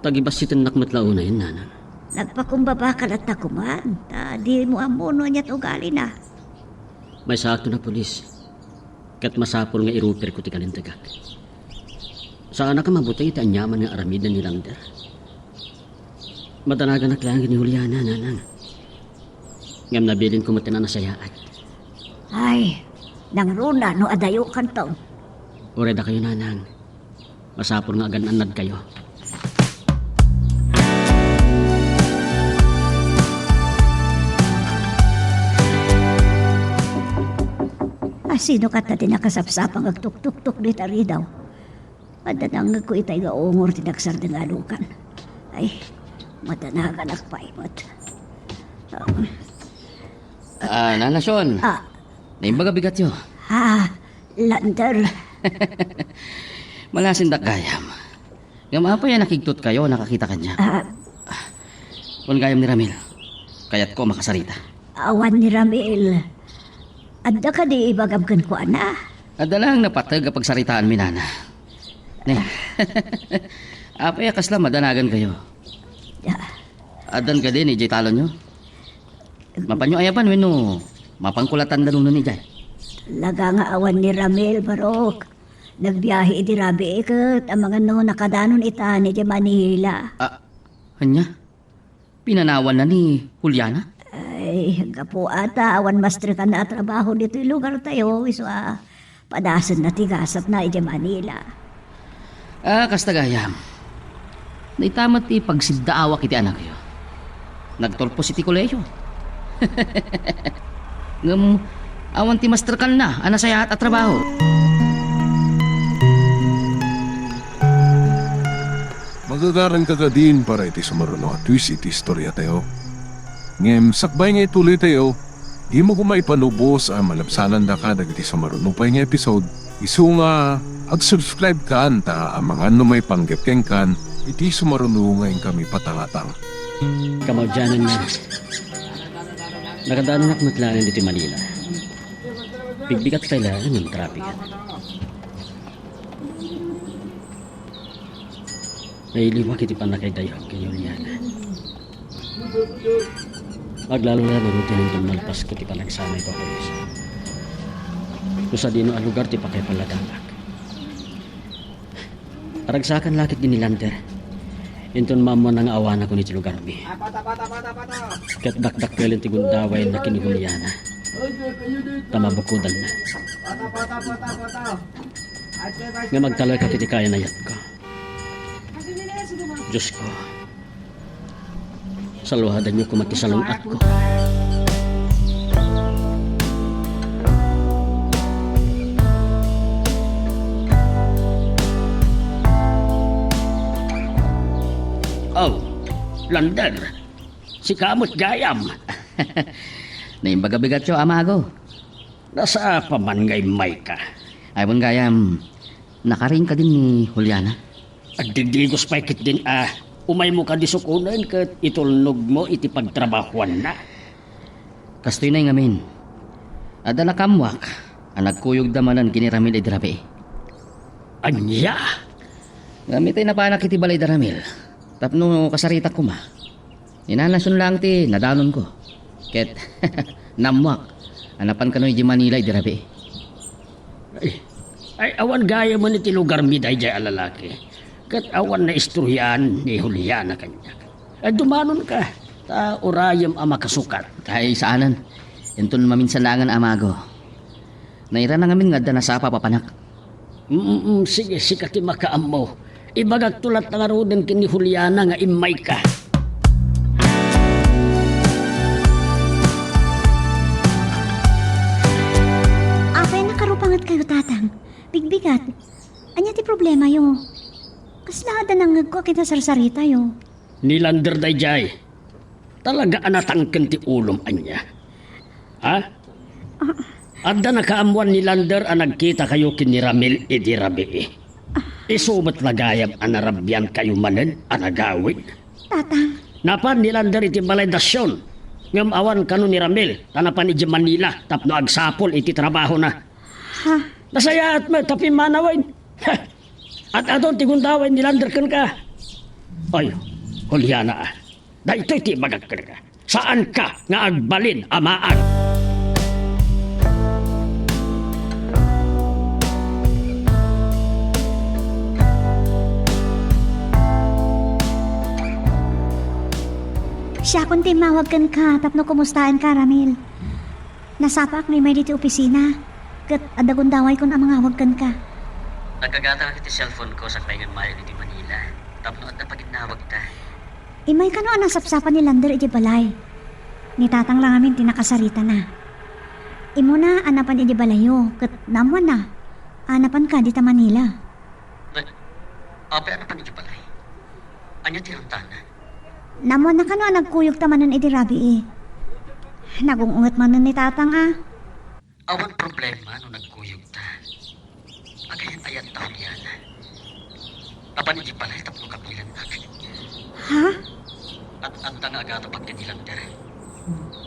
Tagibassitennak met la unayen, nanang. Nagpakumbabaka latta koman, ta dimo ammo no ania ti ugalina. Maysaakto a pulis, ket masapul nga iruperko ti kalintegak. Saanak a mabuteng iti aniaman nga aramiden ni Lander. Madanaganak laeng ni Juliana, nanang. Ngem nabilinko met a nasayaat. Ay, nangruna no adayokanto. Uray dakayo, nanang. Masapul nga agan-annadkayo. A, sino kata ti nakasapsapang agtuktuktok dita ridaw? Adda nangngegko itay nga ungor ti nagsardengalokan. Ay, madanaganak pay met. Ah. Ah, Nana Shon. Ah. Naimbag a bigatyo. Ah, Lander. Malasindak gayam. Ngem apay a nakigtotkayo a nakakita kaniak? Ah. Kuan gayam ni Ramil. Kayatko a makasarita. Awan ni Ramil. Adda kadi ibagam kenkuana? Adda laeng napateg a pagsaritaanmi, Nana. Ne. Apay a kasla madanagankayo? Ah. Addan kadi ni idiay talonyo? Mapanyo ayaban wenno mapankulatanda nunay idiay? Talaga nga awan ni Ramil, Barok. Nagbiahe idi rabii ket amangan no nakadanon ita idiay Manila. Ah, ania? Pinanawanna ni Juliana? Ay, gapu ata awan mastrekanna a trabaho ditoy lugartayo, isu a padasenna ti gasatna idiay Manila. Ah, kasta gayam. Dayta met ti pagsiddaawak iti anakyo. Nagturpos iti kolehiyo. Ngem awan ti mastrekanna a nasayaat a trabaho. Magagaranka kadin para iti sumaruno a twist iti istoriatayo. Ngem sakbay nga ituloytayo, dimo koma ipalubos a malabsanandaka dagiti sumaruno pay nga episode, isu nga ag-subscribe kan ta amangan no maipanggep kenkan iti sumaruno nga inkami patangatang. Kamaudiananna, nakadanonak met laeng ditoy Manila. Bigbigat pay laeng nga trapiko. Nailiwak iti pannakaidayag ken ni Juliana. Aglalo la ngarud ti nangdummalpas ket ti panagsanay ko a pulis. No sadino a lugar ti pakaipaladangak. Aragsakan la ketdi ni Lander. Inton maammoanna nga awanakon iti lugarmi. Ket dakdakkelen ti gundawayna ken ni Juliana. Ta mabukodanna. Nga magtalekak iti kayanayatko. Diosko, saluhadanyo koma ti salun-atko. Oh, Lander, sika met gayam. Naimbag a bigatyo, Amago. Nasapa man nga immayka. Ay, wen gayam, nakaring kadin ni Juliana? Agdigdigos pay ketdin a umaymo kadi sukonen ket itulnogmo iti pagtrabahuanna. Kastoy nay ngamin. Adda nakaammoak a nagkuyogda manen ken ni Ramil idi rabii. Ania? Ngem itay napanak iti balay da Ramil tapno kasaritak koma. Ni Nana Shon laeng ti nadanonko. Ket naammoak a napan kano idiay Manila idi rabii. Ay, ay, awan gayamen iti lugarmi daydiay a lalaki. Ket awan naistoriaan ni Juliana kaniak. Ay, dumanonka, ta urayem a makasukat. Ay, saanen. Inton maminsan laengen, Amago. Nairana ngamin nga adda nasapa a papanak. Mm, mm, sige, sika ti makaammo. Ibagakto latta ngaruden ken ni Juliana nga immayka. Apay a nakarupangetkayo, Tatang? Bigbigat. Ania ti problemayo? Kasla adda nangngegko a kinasarsaritayo. Ni Lander daydiay. Talaga a natangken ti ulom ania? Ha? Ah. Adda nakaammoan ni Lander a nagkitakayo ken ni Ramil idi rabii. Ah. Isu met la gayam a narabiankayo manen a nagawid. Tatang. Napan ni Lander iti balay da Shon. Ngem awan kano ni Ramil ta napan idiay Manila tapno agsapul iti trabahona. Ha? Nasayaat met ta pimmanawen. Ha! Ad-adun ti gundaway ni Lander kenka. Ay, Juliana, ah. Daytoy ti ibagak kenka. Saanka nga agbalin a maag. Siakon ti immawag kenka tapno kumustaenka, Ramil. Nasapaak nga immay ditoy opisina, ket adda gundawaykon a mangawag kenka. Nagkagatangak iti cellphone ko sakbay nga immayo ditoy Manila, tapno adda paginnawagta. Immay kano a nasapsapa ni Lander idiay balay. Ni Tatang la ngamin ti nakasaritana. Immuna a napan idiay balayyo, ket naammoanna a napanka dita Manila. Nay, apay a napan idiay balay? Ania ti ramtaenna? Naammoannaka no a nagkuyogta manen idi rabii. Nagung-unget manen ni Tatang a. Awan problema no nagkuyogta. Agayan-ayatta, Juliana. Apan idi balay tapno kabilannak. Ha? At adda nga agatapak ken ni Lander.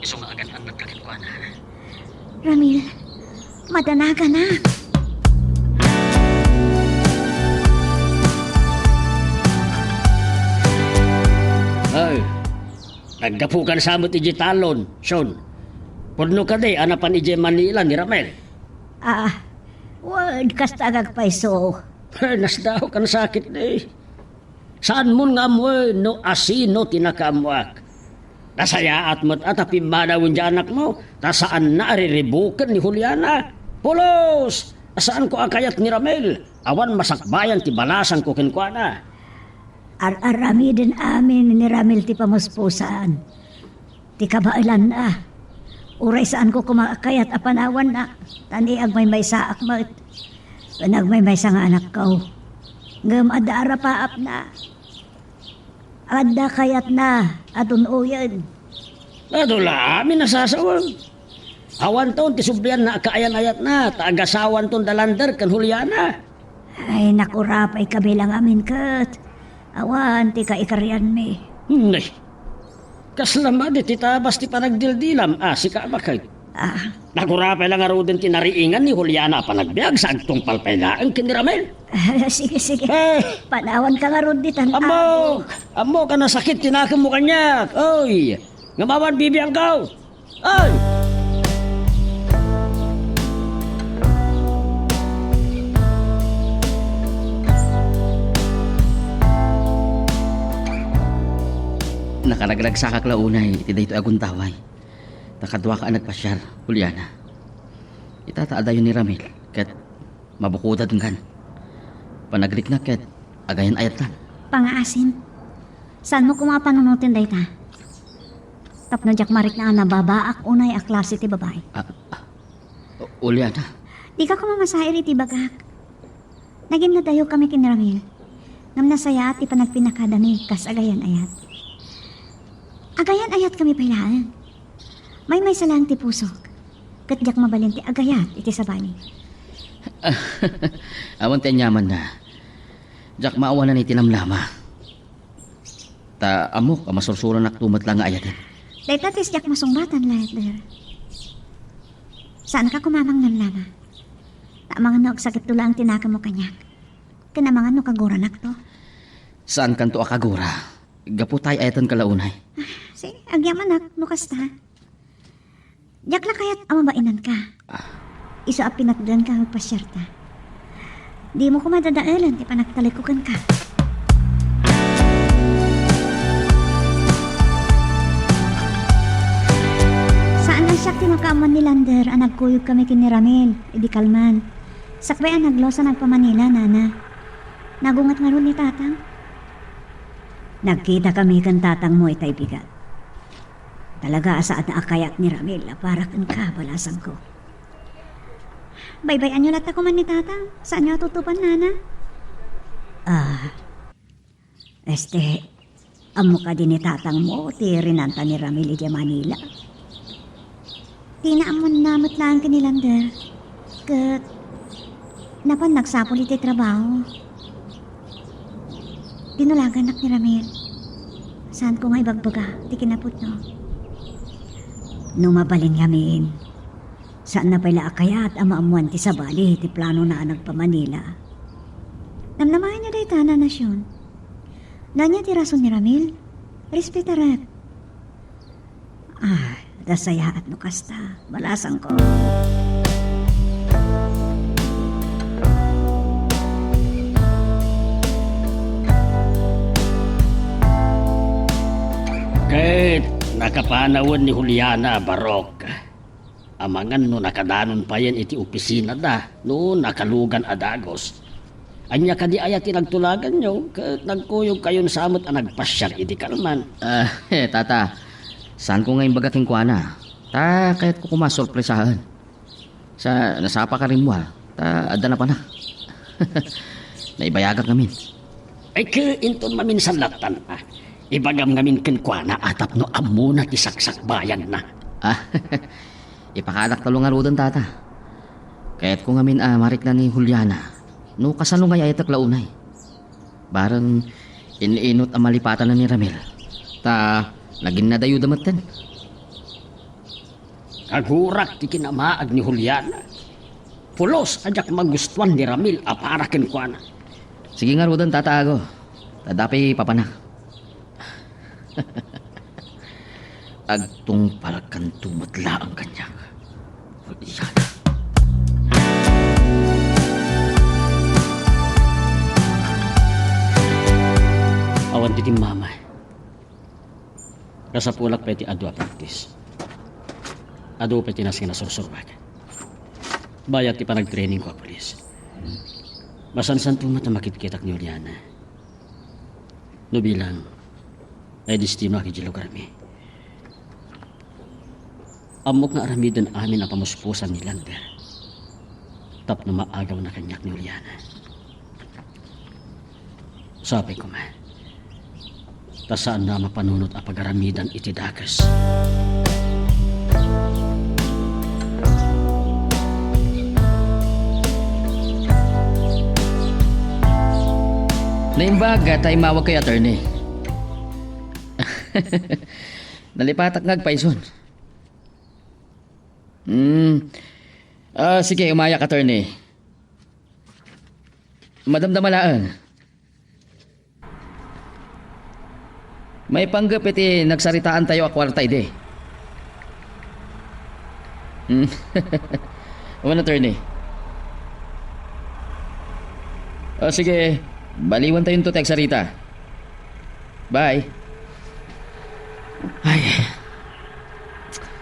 Isu nga agan-annadka kenkuana, ha? Ramil, madanaganak. Ay, naggapukan sa met idiay talon, Sean. Pudno kadi a napan idiay Manila ni Ramil? Ah, wen, kasta agagpayso. Nasdaaw kan sakit di. Saanmon nga ammoen no asino ti nakaammoak. Nasayaat met a ta pimmanawen diay anakmo, ta saanna a riribuken ni Juliana. Pulos! Saanko a kayat ni Ramil. Awan masakbayan ti balasangko kenkuana. Ar-aramiden amin ni Ramil ti pamuspusan. Ti kabaelanna. Uray saanko koma a kayat a panawanna, ta ni agmaymaysaak met. Ken agmaymaysa nga anakko. Ngem adda arapaapna. Adda kayatna a tun-oyen. Adu la amin a sasawag. Awanton ti sublianna a kaayan-ayatna, ta agasawanton da Lander ken Juliana. Ay, nakurapay kami lang amin ket awan ti kaikarianmi. Nay, kasla madi ti tabas ti panagdildilam a sika a baket. Ah. Nakurapay lang ngaruden ti nariingan ni Juliana a panagbiag sa agtungpal pay laeng ken ni Ramil. Ah, sige, sige. Eh. Panawanka ngarud ditan. Ammo, ammo ka nasakit ti nakemmo kaniak. Oy, ngem awan bibiangko. Ay! Nakaragragsakak la unay iti daytoy a guntaway. Ta kaduaka a nagpasiar, Juliana. Itataadayo ni Ramil, ket mabukodankan. Panagrikna ket agayan-ayattan. Pangaasim, saanmo koma a panunoten dayta? Tapno diak marikna a nababaak unay a klase ti babai. Ah, ah, Juliana. Dika koma masair iti ibagak. Naginnadayo kami ken ni Ramil. Ngem nasayaat ti panagpinakadami kas agayan-ayat. Agayan-ayat kami pay laeng. Maymaysa laeng ti pusok. Ket diak mabalin ti agayat iti sabali. Awan ti aniamanna. Diak maawanan iti lamlama. Ta ammok a masursuranak to met la nga ayaten. Dayta ti diak masungbatan, Lander. Saanka koma a manglamlama. Ta amangan no agsakitto laeng ti nakemmo kaniak. Ken amangan no kaguranakto. Saankanto a kagura. Gapu ta ay-ayatenka la unay. Ah, sige, agyamanak no kasta. Diak la kayat a mabainanka. Ah. Isu a pinatdanka nga agpasiarta. Dimo koma dadaelen ti panagtalekko kenka. Saan a siak ti makaammuan ni Lander a nagkuyog kami ken ni Ramil idi kalman. Sakbay a nagluas a nagpa-Manila, nana. Nagunget ngarud ni Tatang. Nagkita kami ken tatangmo itay bigat. Talaga a saan a kayat ni Ramil a para kenka, balasangko. Baybay-anyo latta koma ni Tatang. Saanyo a tutupan, nana? Ah, este, ammo kadi ni tatangmo ti rinanta ni Ramil idiay Manila? Ti naammonna met laeng ken ni Lander. Ket napan nagsapul iti trabaho. Tinulagannak ni Ramil. Saanko nga ibagbaga ti kinapudno. No mabalin ngamin, saanna pay la a kayat a maammuan ti sabali ti planona a nagpa-Manila. Namnamaenyo dayta, Nana Sean. No ania ti rason ni Ramil, respetarek. Ah, nasayaat no kasta. Balasangko. Ket nakapanawen ni Juliana a barok. Amangan no nakadanon payen iti opisinada, no nakalugan a dagus. Ania kadi aya ti nagtulaganyo, ket nagkuyogkayon sa met a nagpasiar idi kalman? Ah, eh, tata, saanko nga imbaga kenkuana? Ta kayatko koma sorpresaen. Sa nasapaka rimmuar, ta adda napanak. Naibayagak ngamin. Ay, ket inton maminsan lattan, ah. Ibagam ngamin kenkuana a tapno ammona ti saksakbayanna. Ah, ipakadak tallo ngaruden, tata. Kayatko ngamin a marikna ni Juliana. No kasano nga ayatek la unay? Bareng in-inut a malipatan ni Ramil. Ta, naginnadayoda metten. Agurak ti kinamaag ni Juliana. Pulos a diak magustuan ni Ramil a para kenkuana. Sige ngaruden, Tata Ago. Ta adda pay papanak. Agtungpalkanto met laeng kaniak. Juliana. Awan ti timmama. Kasapulak pay ti adu a practice. Adu pay ti nasken a sursuruak. Bayat ti panagtrainingko a pulis. Masansanto met a makitkitak ni Juliana. No bilang, ay destino a idiay lugarmi. Ammok nga aramiden amin a pamuspusan ni Lander tapno maagawna kaniak ni Juliana. Sapay koma, ta saanna a mapanunot a pagaramidan iti dakes. Naimbag ta immawagkayo, attorney. Nalipatak nga agpayson. Hmm. Ah, sige, umayak, attorney. Madamdama laeng. Maipanggep iti nagsaritaantayo a kuarta idi. Hmm. Wen, attorney. O, sige, baliwantayonto ti agsarita. Bye. Ay,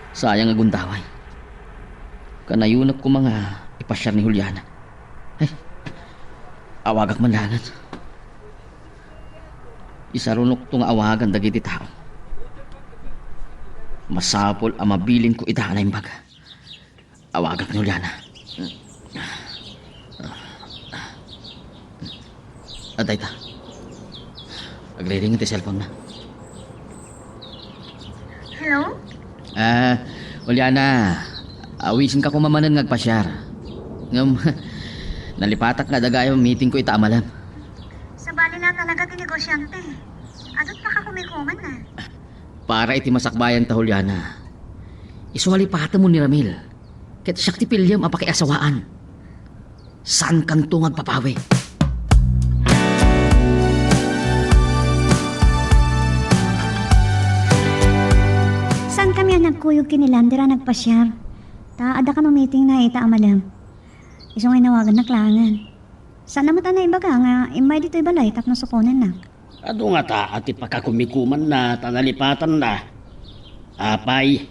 sayang a gundaway. Kanayonak koma nga ipasiar ni Juliana. Ay, awagak man laengen. Isarunokto nga awagan dagiti tao. Masapul a mabilinko ida a naimbag. Awagak ni Juliana. Adda ita. Agriring ti cellphone na. Hello? Ah, Juliana, awisenka koma manen nga agpasiar. Ngem, nalipatak nga adda gayam meetingko ita a malem. Sabali la talaga ti negosyante. Adut pakakumikuman na. Para iti masakbayan ta, Juliana. Isu a lipatemmo ni Ramil. Ket siak ti piliem a pakiasawaan. Saankanto nga agpapawi. Saankami a nagkuyog ken ni Lander a nagpasiar. Ta adda kano meetingna ita a malem. Isu nga inawagannak laengen. Saanna met a naibaga nga immay ditoy balay tapno suponennak. Adu ngata a ti pakakumikumanna ta nalipatanna. Apay,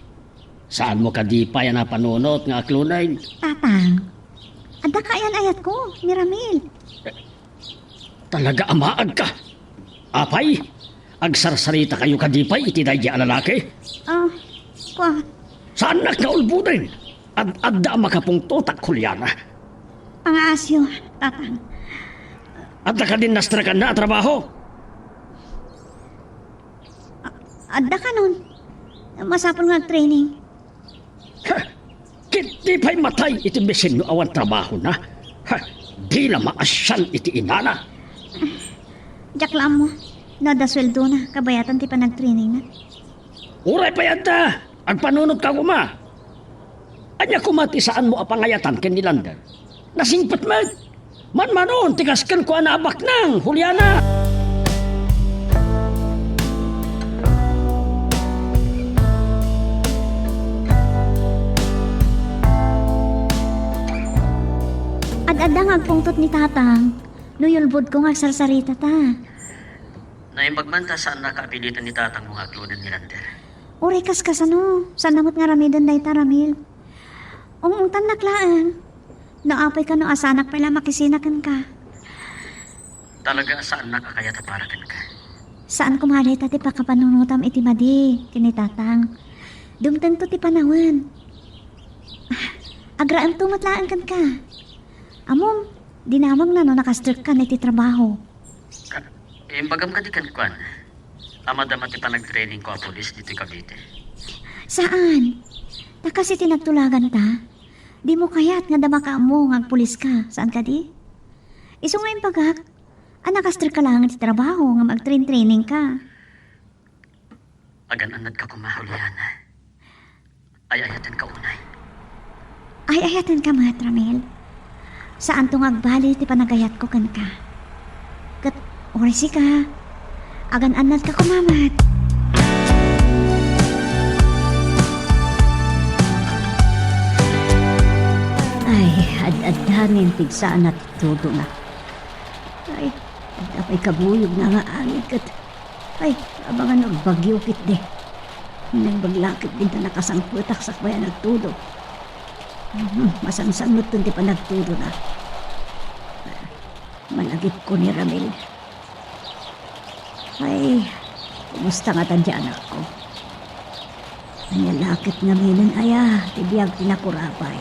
saanmo kadi pay a napanunot nga aklonen? Tatang, adda kaayan-ayatko ni Ramil. Talaga a maagka? Apay, agsarsaritakayo kadi pay iti daydi a lalaki? Ah, kua. Saannak nga ulboden? Ad-adda a makapungtotak, Juliana. Pangaasyo, Tatang. Adda kadin nastrakanna a trabaho? A-, adda kanon. Masapul nga agtraining. Ha! Ket di pay matay iti bisinyo awan trabahona? Ha! Dina maasian iti inana. Diak la ammo no adda sueldona kabayatan ti panagtrainingna. Uray pay adda, agpanunotka koma. Ania koma ti saanmo a pangayatan ken ni Lander? Nasingpet met. Manmanon ti kas kenkuana a baknang, Juliana! Ad-adda nga agpungtot ni Tatang no yulbodko nga agsarsarita ta. Naimbag man ta saannak a apilitan ni Tatangmo nga aklonen ni Lander. Uray kaskasano, saanna met nga aramiden dayta, Ramil. Ung-ungtannak laeng. No apay kano a saanak pay la makisina kenka. Talaga a saannak a kayat a para kenka. Saan koma dayta ti pakapanunotam iti madi ken ni Tatang. Dumtengto ti panawen. Ah, agraemto met laeng kenka. Ammom, dinamagna no nakastrekkan iti trabaho. Ka-, imbagam kadi kenkuana. Amadama ti panagtrainingko a pulis ditoy Cavite. Saan? Ta kas iti nagtulaganta, dimo kayat nga adda makaammo nga agpuliska, saan kadi? Isu nga imbagak, a nakasterka laeng iti trabaho ngem agtrain-trainingka. Agan-annadka koma, Juliana. Ay-ayatenka unay. Ay-ayatenka met, Ramil. Saanto nga agbali ti panagayatko kenka. Ket uray sika, agan-annadka koma met. Ay, ad-adda nga inpigsaan a tudona. Ay, adda pay kabuyogna nga angin ket, ay, amangan no agbagyo ketdi. Naimbag la ketdi ta nakasangpetak sakbay a nagtudo. Hmm, masansan metten ti panagtudona. Malagipko ni Ramil. Ay, kumusta ngata ti anakko? Ania la ket ngaminen aya ti biag ti nakurapay?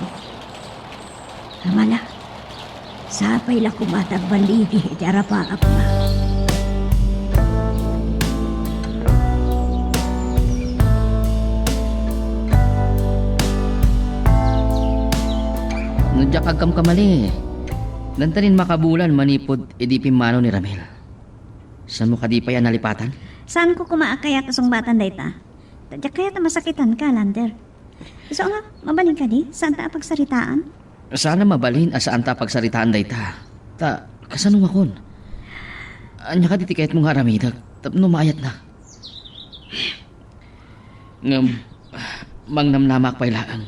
Amala, sapay la koma ta agballigi iti arapaapna. No diak agkamkamali, dantanin makabulan manipud idi pimmano ni Ramil. Saanmo kadi pay a nalipatan? Saanko koma a kayat a sungbatan dayta. Ta diak kayat a masakitanka, Lander. Isu nga, mabalin kadi? Saanta a pagsaritaan? Saan a mabalin a saanta a pagsaritaan dayta. Ta, kasano ngakon? Ania kadi ti kayatmo nga aramidek tapno maayatnak? Ngem, mangnamnamak pay laeng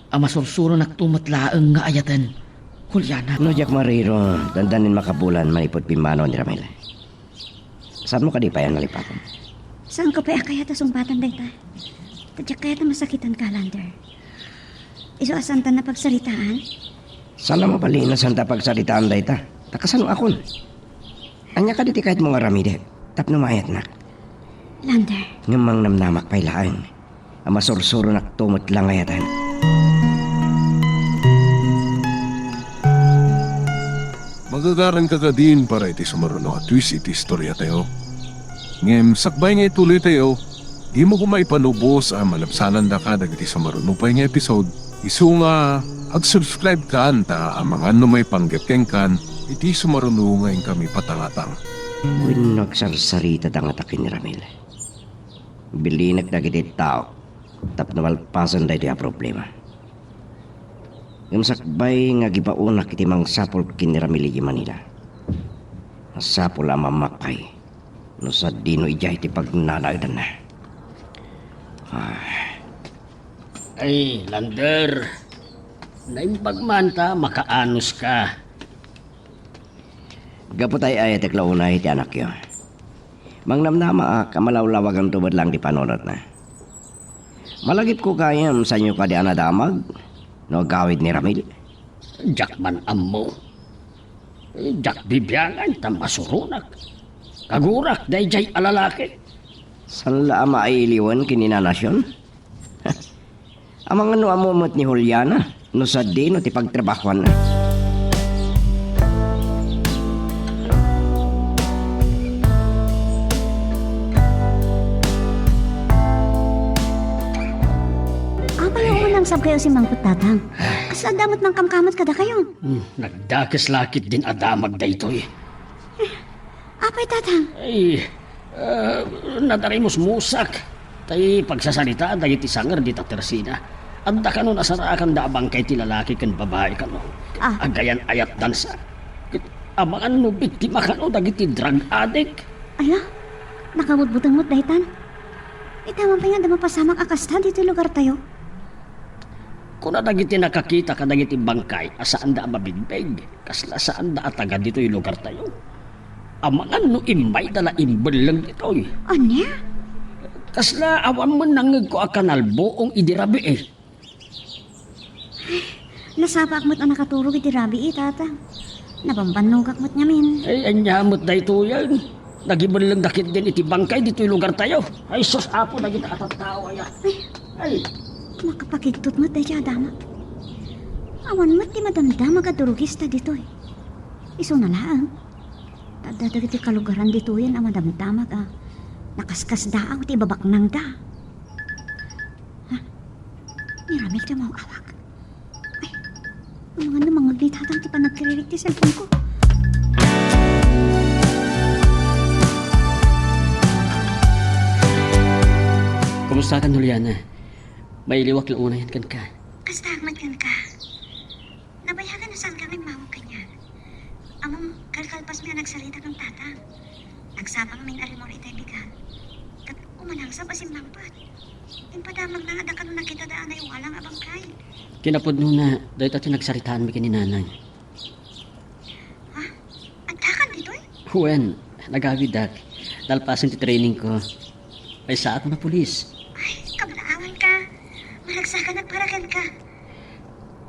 a masursuronakto met laeng nga ayaten, Juliana. No diak mariro, dandanin makabulan manipud pimmano ni Ramil. Saanmo kadi pay a nalipatan? Saanko pay a kayat a sungbatan dayta. Ta diak kayat a masakitanka, Lander. Isu a saantan a pagsaritaan? Saan a mabalin a saanta a pagsaritaan dayta. Ta kasano ngakon? Ania kadi ti kayatmo nga aramidek tapno maayatnak? Lander. Ngem mangnamnamak pay laeng a masursuronakto met la nga ayaten. Magagaranka kadin para iti sumaruno a twist iti istoriatayo. Ngem sakbay nga ituloytayo, dimo koma ipanubos a malabsanandaka dagiti sumaruno pay nga episode. Isu nga, ag-subscribe kan ta amangan no maipanggep kenkan iti sumaruno nga inkami patangatang. Wenno agsarsarita ta ngata ken ni Ramil. Bilinek dagiti tao tapno malpasen daytoy a problema. Ngem sakbay nga agibaonak iti mangsapul ken ni Ramil idiay Manila, masapul a mammakay no sadino idiay ti pagnanaedanna. Ah. Ay, Lander, naimbag man ta makaanoska. Gapu ta ay-ayatek la unay ti anakyo. Mangnamnamaak a malawlawaganto met laeng ti panunotna. Malagipko gayam, saanyo kadi a nadamag no agawid ni Ramil? Diak man ammo. Diak bibiangan ta masuronak. Kagurak daydiay a lalaki. Saan la a mailiwen ken ni Nanasion? Amangan no ammo met ni Juliana no sadino ti pagtrabahuanna. Apay nga umangsabkayo simmangpet, Tatang? Kasla adda met mangkamkamot kadakayo? Hmm, nagdakes la ketdin a damag daytoy. Apay, Tatang? Ay, ah, nadarimusmusak. Tay pagsasarita dagiti sanger dita Tersina. Adda kano nasarakanda a bangkay ti lalaki ken babai kano. Ah. Agayan-ayatdansa. Ket amangan no biktima kano dagiti drug addict. Ala, nakabutbuteng met daytan. Ita man pay nga adda mapasamak a kasta ditoy lugartayo. Kuna dagiti nakakita kadagiti bangkay a saanda a mabigbeg. Kasla saanda a taga ditoy lugartayo. Amangan no immayda la imbelleng ditoy. Ania? Kasla awan met nangngegko a kanalbuong idi rabii. Nasapaak met a nakaturog iti rabii, Tatang. Nabambannogak met ngamin. Ay, ania met daytoyen? Nagibellengda ketdin iti bangkay ditoy lugartayo. Ay, sus, Apo, dagita a tattao aya. Ay, ay. Makapakigtot met daydiay a damag. Awan met ti madamdamag a drogista ditoy. Isuna laeng. Ta adda dagiti kalugaran ditoyen a madamdamag a Nakaskasdaaw ti ibabaknangda. Ha? Ni Ramil ti umawawag. Ay, amangan no mangngeg ni Tatang ti panagkiririk ti cellphone ko. Kumusta kan, Juliana? Mailiwak la unayen kenka. Kasta met kenka. Nabayagan no saanka nga immawag kaniak. Ammom, kalkalpasmi a nagsarita ken Tatang. Nagsapangmin a rimor itay bigat. Ket umanangsab a simmangpet. Impadamagna nga adda kano nakitada a naiwalang a bangkay. Kinapudnona, dayta ti nagsaritaanmi ken ni Nanang. Ha? Addakan ditoy? Wen, nagawidak. Nalpasen ti training ko. Maysaak a pulis. Ay, kablaawanka. Maragsakan a para kenka.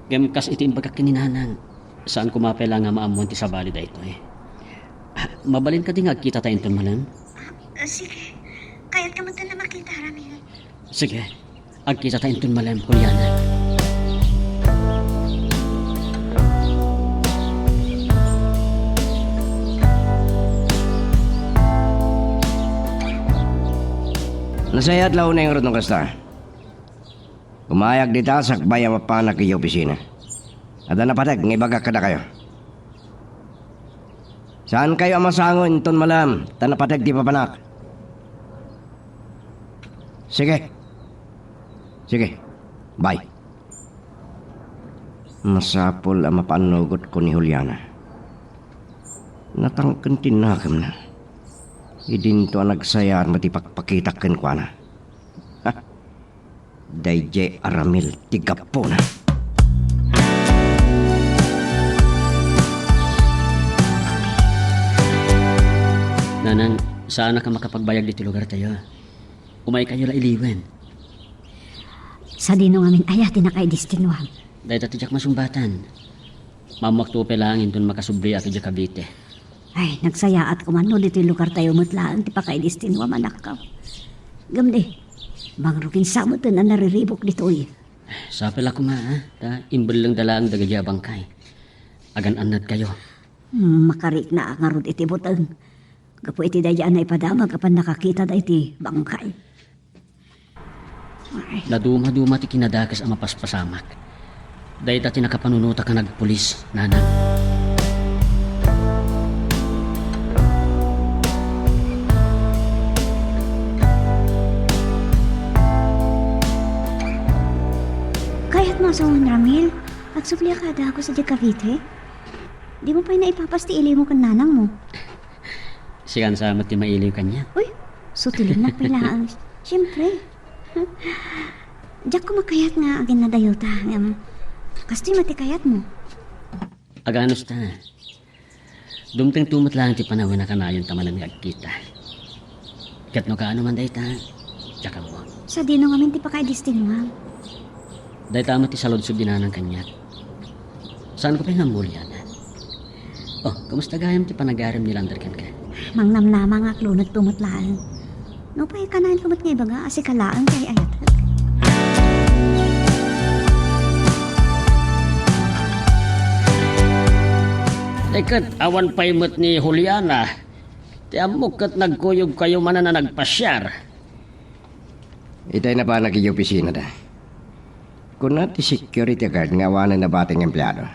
Ngem kas iti imbagak ken ni Nanang, saan koma pay la nga maammoan ti sabali daytoy. Mabalin kadi nga agkitata inton malem? Ah, sige. Kayatka metten a makita, Ramil. Sige. Agkitata inton malem, Juliana. Nasayaat la unay ngarud no kasta. Umayag dita sakbay a mapanak idiay opisina. Adda napateg nga ibagak kadakayo. Saankayo a masango inton malem ta napateg ti papanak. Sige. Sige. Bye. Masapul a mapaannugotko ni Juliana. Natangken ti nakemna. Idinto a nagsayaat met ti pakpakitak kenkuana. Ha! Daydiay a Ramil ti gapuna. Nanang, saanak a makapagbayag ditoy lugartayo. Umaykayo la iliwen. Sadino ngamin aya ti nakaidestinuam? Dayta ti diak masungbatan. Maammoakto pay laeng inton makasubliak idiay Cavite. Ay, nagsayaat koma no ditoy lugartayo met laeng ti pakaidestinuam, anakko. Ngem di, mangruginsa metten a nariribuk ditoy. Sapay la koma, a, ta imbellengda laeng dagiti a bangkay. Agan-annadkayo. Hmm, makarikna ngarud iti buteng. Gapu iti daydiay a naipadamag a pannakakita daydi bangkay. Ay. Nadumaduma ti kinadakes a mapaspasamak. Dayta ti nakapanunotak a nagpulis, Nanang. Kayatmo a sawen, Ramil? Agsubliak a dagus idiay Cavite? Dimo pay naipapas ti ilimmo ken nanangmo? Sikan sa met ti mailiw kaniak. Uy, sutilennak pay laeng. Siempre. Diak koma kayat nga aginnadayuta, ngem kastoy met ti kayatmo. Aganusta. Dumtengto met laeng ti panawen a kanayonta manen nga agkita. Ket no kaano man dayta, diak ammo. Sadino ngamin ti pakaidestinuam? Dayta met ti saludsod ni Nanang kaniak. Saanko pay nga ammo, Juliana. Oh, kumusta gayam ti panagarim ni Lander kenka? Mangnamnama nga aklonekto met laeng. Nupay kanayon met nga ibaga a sika laeng ti ay-ayatek. Ay ket, awan pay met ni Juliana. Ti ammok ket nagkuyogkayo manen a nagpasiar. Itay napanak idiay opisinada. Kuna ti security guard nga awanen nabati nga empleado.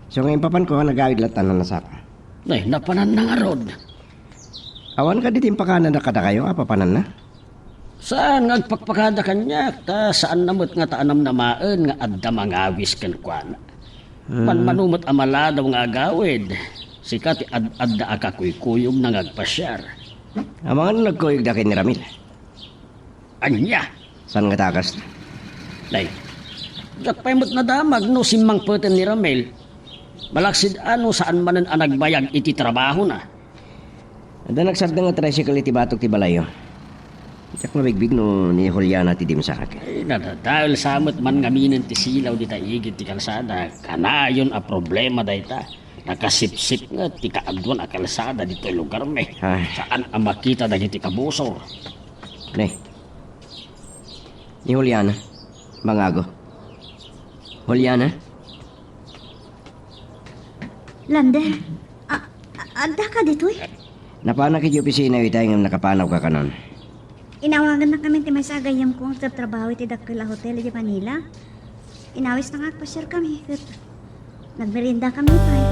So nga impapanko, nagawid latta a nasapa. Nay, napananna ngarud. Awan kadi ti impakananna kadakayo a papananna? Saan nga agpakpakada kaniak, ta saanna met ngata a namnamaen nga adda mangawis kenkuana. Hmm. Manmano met a maladaw nga agawid, sika ti ad-adda a kakuykuyogna nga agpasiar. Amangan no nagkuyogda ken ni Ramil? Ania? Saan ngata a kasta? Nay, diak pay met nadamag no simmangpeten ni Ramil. Malaksid a no saan manen a nagbayag iti trabahona. Adda nagsardeng a tricycle iti batok ti balayyo. Diak mabigbig no ni Juliana ti dimsaak. Ay, nadadael sa met man ngaminen ti silaw dita igid ti kalsada. Kanayon a problema dayta. Nakasipsipnget ti kaaduan a kalsada ditoy lugarmi. Ay. Saan a makita dagiti kabusor. Ne. Ni Juliana, mangago. Juliana? Lander, a-, a-, addaka ditoy? Napanak iti opisina itay ngem nakapanawka kanon. Inawagannakami ti maysa a gayyemko nga agtratrabaho iti dakkel a hotel iti Manila. Inawisna nga agpasiarkami ket nagmeriendakami pay.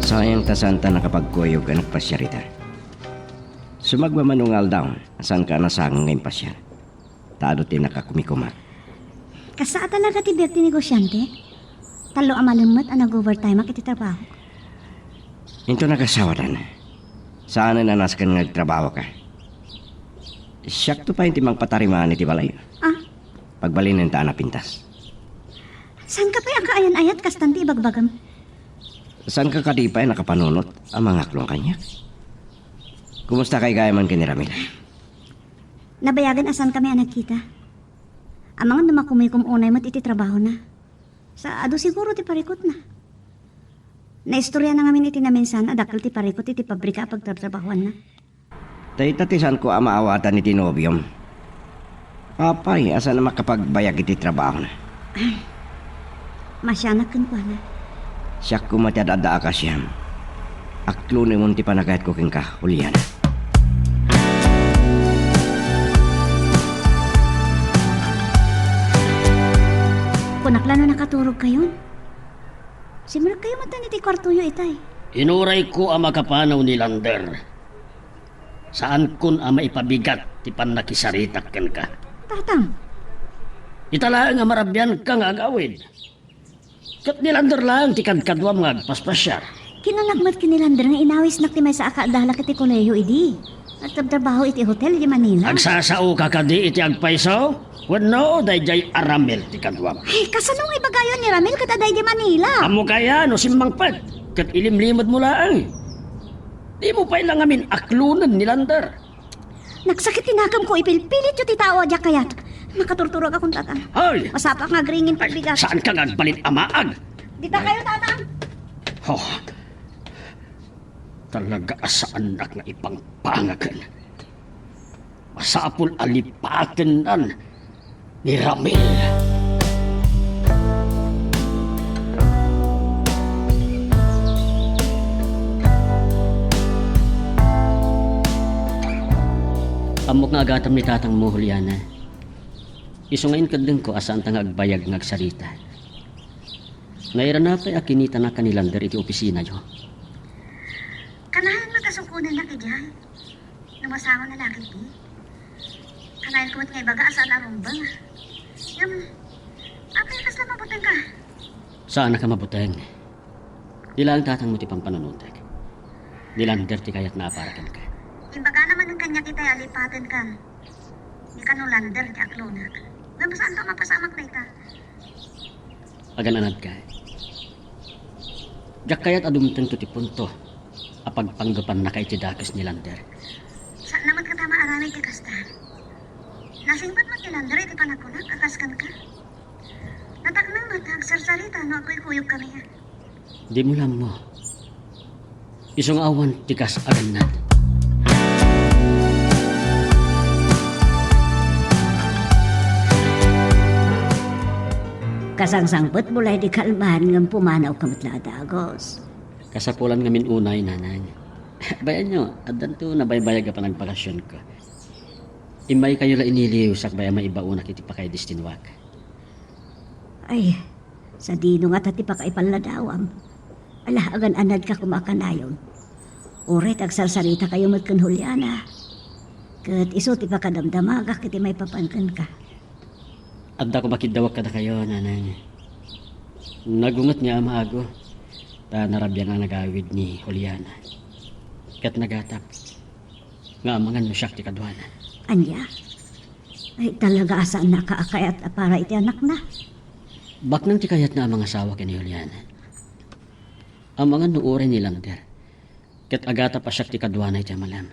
Sayang ta saanta nakapagkuyog a nagpasiar ita. Sumagmamano nga aldaw, saanka a nasango nga impasiar. Ta adu ti nakakumikumak. Kasta a talaga ti biag ti negosiante? Tallo a malem met a nag-overtime-ak iti trabaho. Inton nagasawadan, saanen a nasken nga agtrabahoka. Siakto pay ti mangpatarimaan iti balay. Ah? Pagbalinen ta a napintas. Saanka pay a kaayan-ayat kastan ti ibagbagam? Saanka kadi pay nakapanunot a mangaklon kaniak? Kumusta kay gayam ken ni Ramil? Nabayagen a saankami a nagkita. Amangan no makumuykom unay met iti trabahona. Sa adu siguro ti parikutna. Naistoriana ngamin iti naminsan a dakkel ti parikut iti pabrika a pagtratrabahoanna. Dayta ti saanko a maawatan iti nobiom. Apay a saan a makapagbayag iti trabahona? Ay, masianak kenkuana. Siak koma ti ad-adda a kasiam. Aklonemon ti panagayatko kenka, Juliana. Kunak la no nakaturogkayon. Simrekkayo met iti kuartoyo itay. Inurayko a makapanaw ni Lander. Saankon a maipabigat ti pannakisaritak kenka. Tatang. Ita laeng a marabianka nga agawid. Ket ni Lander laeng ti kadkaduam nga agpaspasiar. Kinunak met ken ni Lander nga inawisnak ti maysa a kaadalak iti kolehiyo idi. Agtratrabaho iti hotel iti Manila. Agsasaoka kadi iti agpayso? Wenno, daydiay a Ramil ti kaduam? Ay, kasano nga ibagayon ni Ramil ket adda iti Manila? Ammo kaya no simmangpet ket ilimlimedmo laeng? Dimo pay la ngamin aklonen ni Lander. Nagsakit ti nakemko, ipilpilityo ti tao a diak kayat. Makaturturogakon, Tatang. Hoy! Masapulak nga agringin ti bigat. Saanka nga agbalin a maag? Dita kayo, Tatang. Oh. Talaga a saannak nga ipangpangaken. Masapul a lipatennan ni Ramil. Ammok nga agatam ni tatangmo, Juliana. Isu nga inkeddengko a saanta nga agbayag nga agsarita. Nairana pay a kinitana ken ni Lander iti opisinayo. Kanayon met a sukonennak idiay. No masango na la ketdi. Kanayon ko met nga ibaga a saan a rumbeng. Ngem, apay a kasla mabutengka? Saanak a mabuteng. Di laeng tatangmo ti pampanunotek. Ni Lander ti kayatna a para kenka. Imbagana manen kaniak itay a lipatenkan. Ni kano Lander ti aklonak. Ngem saanto a mapasamak dayta. Agan-anadka. Diak kayat a dumtengto ti punto a pagpanggepannaka iti dakes ni Lander. Saanna met kata maaramid ti kasta. Nasingpet met ni Lander iti panagkunak a kas kenka. Nataknang met a agsarsarita no agkuykuyogkami. Dimo la ammo. Isu nga awan ti kas a gannad. Kasangsangpetmo la idi kalman ngem pumanawka met la a dagus. Kasapulan ngamin unay, Nanang. Bayanyo, addanto nabaybayag a panagpakasionko. Immaykayo la iniliw sakbay a maibaonak iti pakaidestinuak. Ay, sadino ngata ti pakaipalladawam? Ala, agan-anadka koma a kanayon. Uray ta agsarsaritakayo met ken Juliana. Ket isu ti pakadamdamagak iti maipapan kenka. Adda koma kiddawak kadakayo, Nanang. Nagunget nga amaago ta narabian a nagawid ni Juliana. Ket nagatap nga amangan no siak ti kaduana. Ania? Ay, talaga a saannaka a kayat a para iti anakna? Baknang ti kayatna a mangasawa ken ni Juliana. Amangan no uray ni Lander. Ket agatap a siak ti kaduana iti amalem.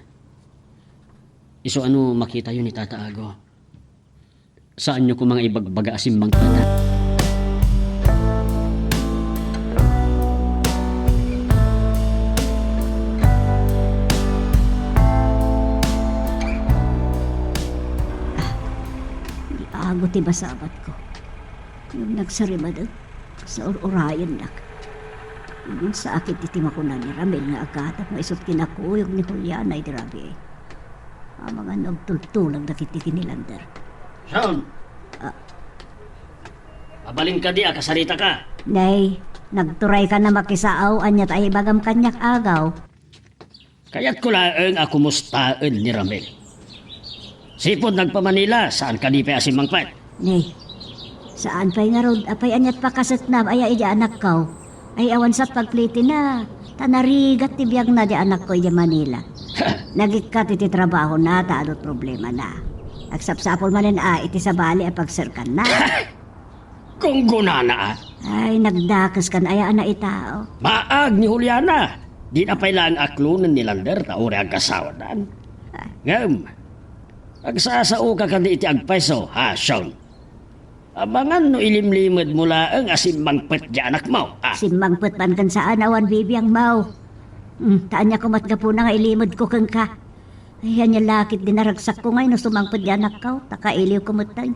Isu a no makitayo ni Tata Ago, saanyo koma nga ibagbaga a simmangpet. Ago ti masabatko. Ngem nagsarimadek, sa ur-urayennak. Ngem sakit iti makuna ni Ramil nga agadam nga isut' kinakuyog ni Juliana idi rabii. Amangan no agtultulag dagiti kinilander. Sean! Ah. Mabalin kadi a kasaritaka? Nay, nagturayka a makisao, ania ti ibagam kaniak, agaw? Kayatko laeng a kumustaen ni Ramil. Sipud nagpa-Manila, saan kadi pay a simmangpet? Nay, saan pay ngarud, apay aniat pakaseknam aya idiay anakko? Ay, awan sa pagplitina, ta narigat ti biagna diay anakko idiay Manila. Nagikkat iti trabahona, ta adu ti problemana. Agsapsapul manen a iti sabali a pagserkanna. Gunggonana, a? Ay, nagdakeskan aya a naitao. Baag ni Juliana. Dina pay laeng aklonen ni Lander ta uray agkasawadan. Ah. Ngem, agsasaoka kadi iti agpayso, ha, Sean? Amangan no ilimlimedmo laeng a simmangpet diay anakmo, a? Simmangpet man ken saan, awan bibiangmo. Hmm, ta ania koma ti gapuna nga ilimedko kenka? Ay, ania la ket ti naragsakko ngay no sumangpet diay anakko, ta kailiwko metten.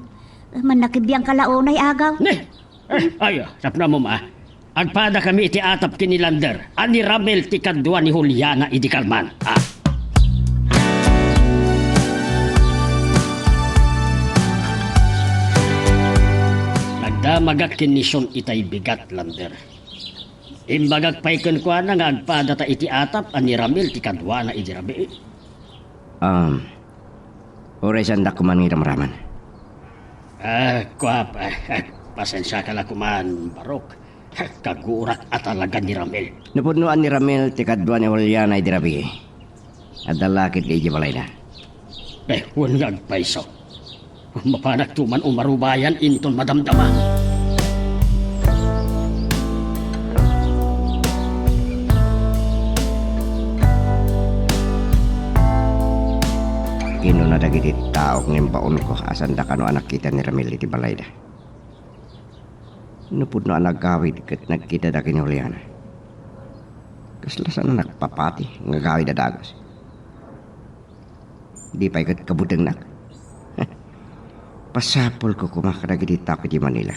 Eh, mannakibiangka la unay, agaw. Ne! Eh, ay, tapno ammom, a? Agpadakami iti atap ken ni Lander a ni Ramil ti kadua ni Juliana idi kalman, a? Nagdamagak ken ni Sean itay bigat, Lander. Imbagak pay kenkuana nga agpadata iti atap a ni Ramil ti kaduana idi rabii. Um, uray saandak koman nga iramraman. Ah, kuap, ah, ah, pasensiaka la koman, Barok. Kagurak a talaga ni Ramil. No pudno a ni Ramil ti kadua ni Juliana idi rabii, adda la ket idiay balayda. Eh, wen nga agpayso. Mapanakto man umarubayan inton madamdama. Kinuna dagiti tao nga imbaonko a saanda kano a nakita ni Ramil iti balayda. No pudno a nagawid ket nagkitada ken ni Juliana, kasla saan a nagpapati nga agawid a dagus. Di pay ket kabutengnak. Pasapulko koma kadagiti tao iti Manila.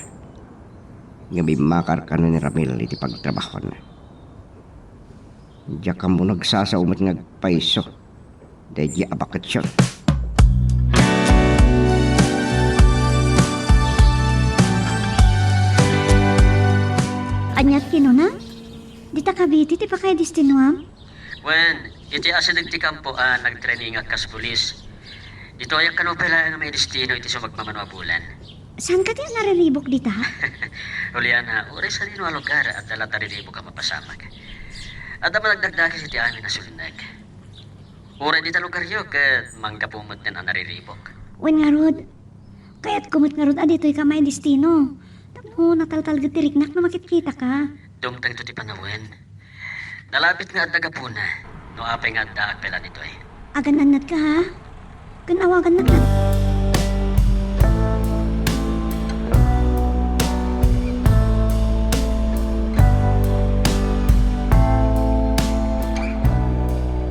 Ngem immakar kano ni Ramil iti pagtrabahona. Diak ammo nagsasao met nga agpayso daydi a baketsyon. Ania ti kinuna? Dita Cavite ti pakaidestinoam? Wen, iti asideg ti kampo a nagtrainingak kas pulis. Ditoyak kano pay laeng a maidestino iti sumagmamano a bulan. Saan kadi a nariribuk dita? Juliana, uray sadino a lugar, adda la ti riribuk a mapasamak. Adda man nagdakdakes iti amin a sulneg. Uray dita lugaryo ket manggapu metten a nariribuk. Wen ngarud, kayatko met ngarud a ditoyka maidestino. Tapno nataltalged ti riknak no makitkitaka. Dumtengto ti panawen. Nalabit nga adda gapuna no apay nga addaak pay la ditoy. Agan-annatka, ha? Ken awagannak la.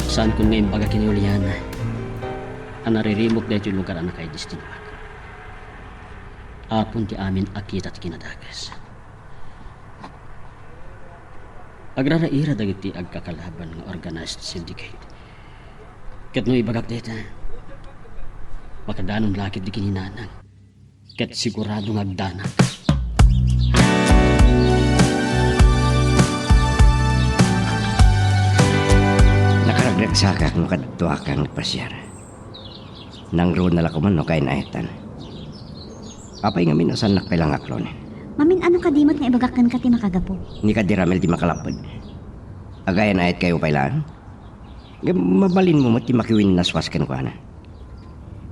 Saanko nga imbaga ken ni Juliana a nariribuk daytoy lugar a nakaidestinoak. Apon ti amin a kita ti kinadakes. Agraraira dagiti agkakalaban nga organized syndicate. Ket no ibagak dayta, makadanon la ketdi ken ni nanang. Ket sigurado nga agdanak. Nakaragragsak no kaduaka nga agpasiar. Nangruna la koman no kayan-ayatan. Apay ngamin a saannak pay la nga aklonen? Mamin-ano kadi met nga ibagak kenka ti makagapu? Ni kadi Ramil ti makalapped. Agayan-ayatkayo pay laeng? Ngem mabalinmo met ti makiwinnaswas kenkuana.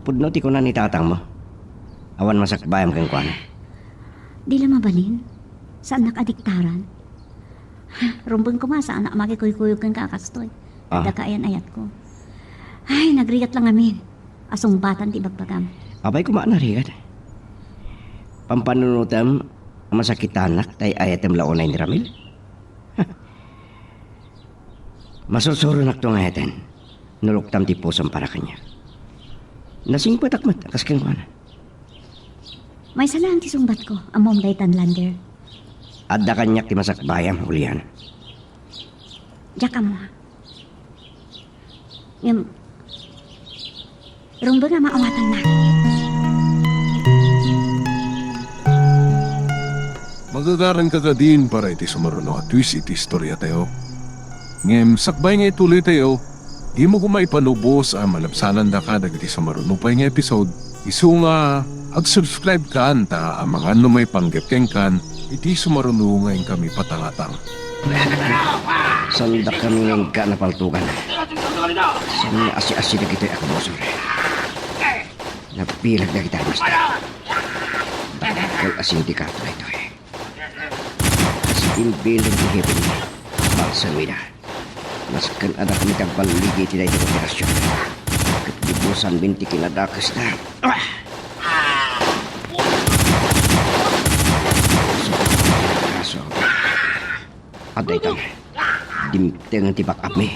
Pudno ti kuna ni tatangmo. Awan masakbayam kenkuana. Di la mabalin. Saannak a diktaran. Rumbeng koma, saanak a makikuykuyog kenka a kastoy. Ah. Adda kaayan-ayatko. Ay, nagrigat la ngamin a sungbatan ti ibagbagam. Apay koma a narigat? Pampanunotem a masakitanak ta ay-ayatem la unay ni Ramil? Masursuronakto nga ayaten no luktam ti pusom para kaniak. Nasingpetak met a kas kenkuana. Maysa laeng ti sungbatko, ammom daytan, Lander. Adda kaniak ti masakbayam, Julian. Diak ammo. Ngem, rumbeng a maawatannak. Magagaranka kadin para iti sumaruno a twist iti istoriatayo. Ngem sakbay nga ituloytayo, dimo koma ipalubos a malabsanandaka dagiti sumaruno pay nga episode, isu nga ag-subscribe kan ta amangan no maipanggep kenkan iti sumaruno nga inkami patangatang. Sandakami nga inka napaltugan. Saan nga asi-asi dagitoy a kabusor? Nabilag dagiti armas. Dakkel a sindikato daytoy. Kas imbilin ti hepenmi, balsam ida. Masken a dakami ti agballigi iti daytoy nga operasion, ket lubosanmin ti kinadakesda. Ah! Kaso, adda itan, dimtengen ti back-upmi.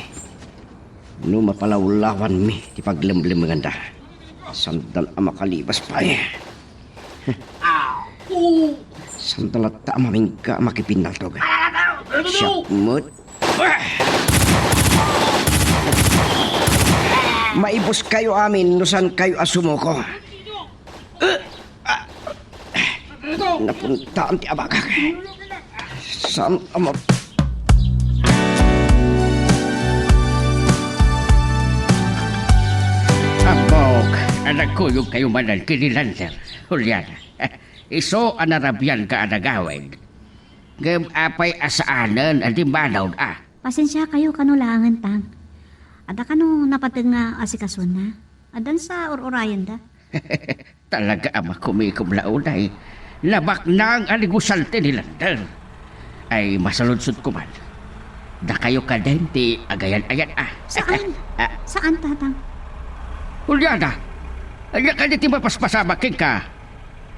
No mapalawlawanmi ti paglemlemmenganda, saandan a makalibas pay. Sanda latta a mamingga a makipinnaltog. Siak met. Maibuskayo amin no saankayo a sumuko. Napuntaan ti abagak. Saan a ma- Ammok a nagkuyogkayo manen ken ni Lander, Juliana. Isu a narabianka a nagawid. Ngem apay a saanen a dimmanawda? Pasensiakayo kano laengen, Tang. Adda kano napateg nga asikasona? Addan sa ur-urayenda. Talaga a makumikom la unay. Nabaknang a negosyante ni Lander. Ay, masaludsodko man. Dakayo kadin ti agayan-ayat a. Saan? Ah. Saan, Tatang? Juliana, ania kadi ti mapaspasamak kenka?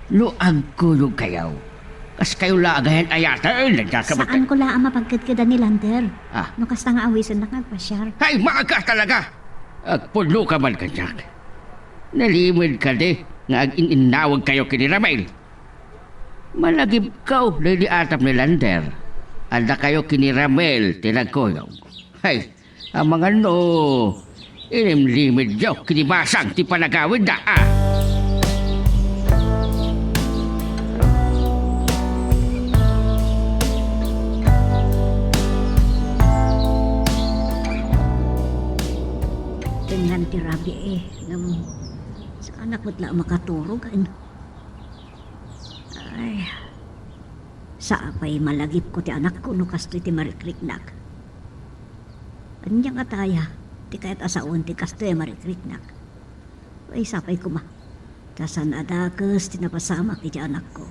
No agkuyogkayo, kaskayo la agayan-ayaten, nadakamat. Saanko la a mapagkedkedan ni Lander. Ah. No kasta nga awisennak nga agpasiar. Ay, maaga talaga! Agpunnoka man kaniak. Nalimed kadi nga agin-innawagkayo ken ni Ramil? Malagipko daydi atap ni Lander. Adda kayo ken ni Ramil ti nagkuyog. Hay, amangan no inimlimedyo ken ni Masang ti panagawidda, a. Tengngan ti rabii, ngem saanak met la a makaturog, ay. Ay, sapay malagipko ti anakko no kastoy ti marikriknak. Ania nga taya ti kayat a sawen ti kastoy a marikriknak? Ay, sapay koma, ta saan a dakes ti napasamak iti anakko.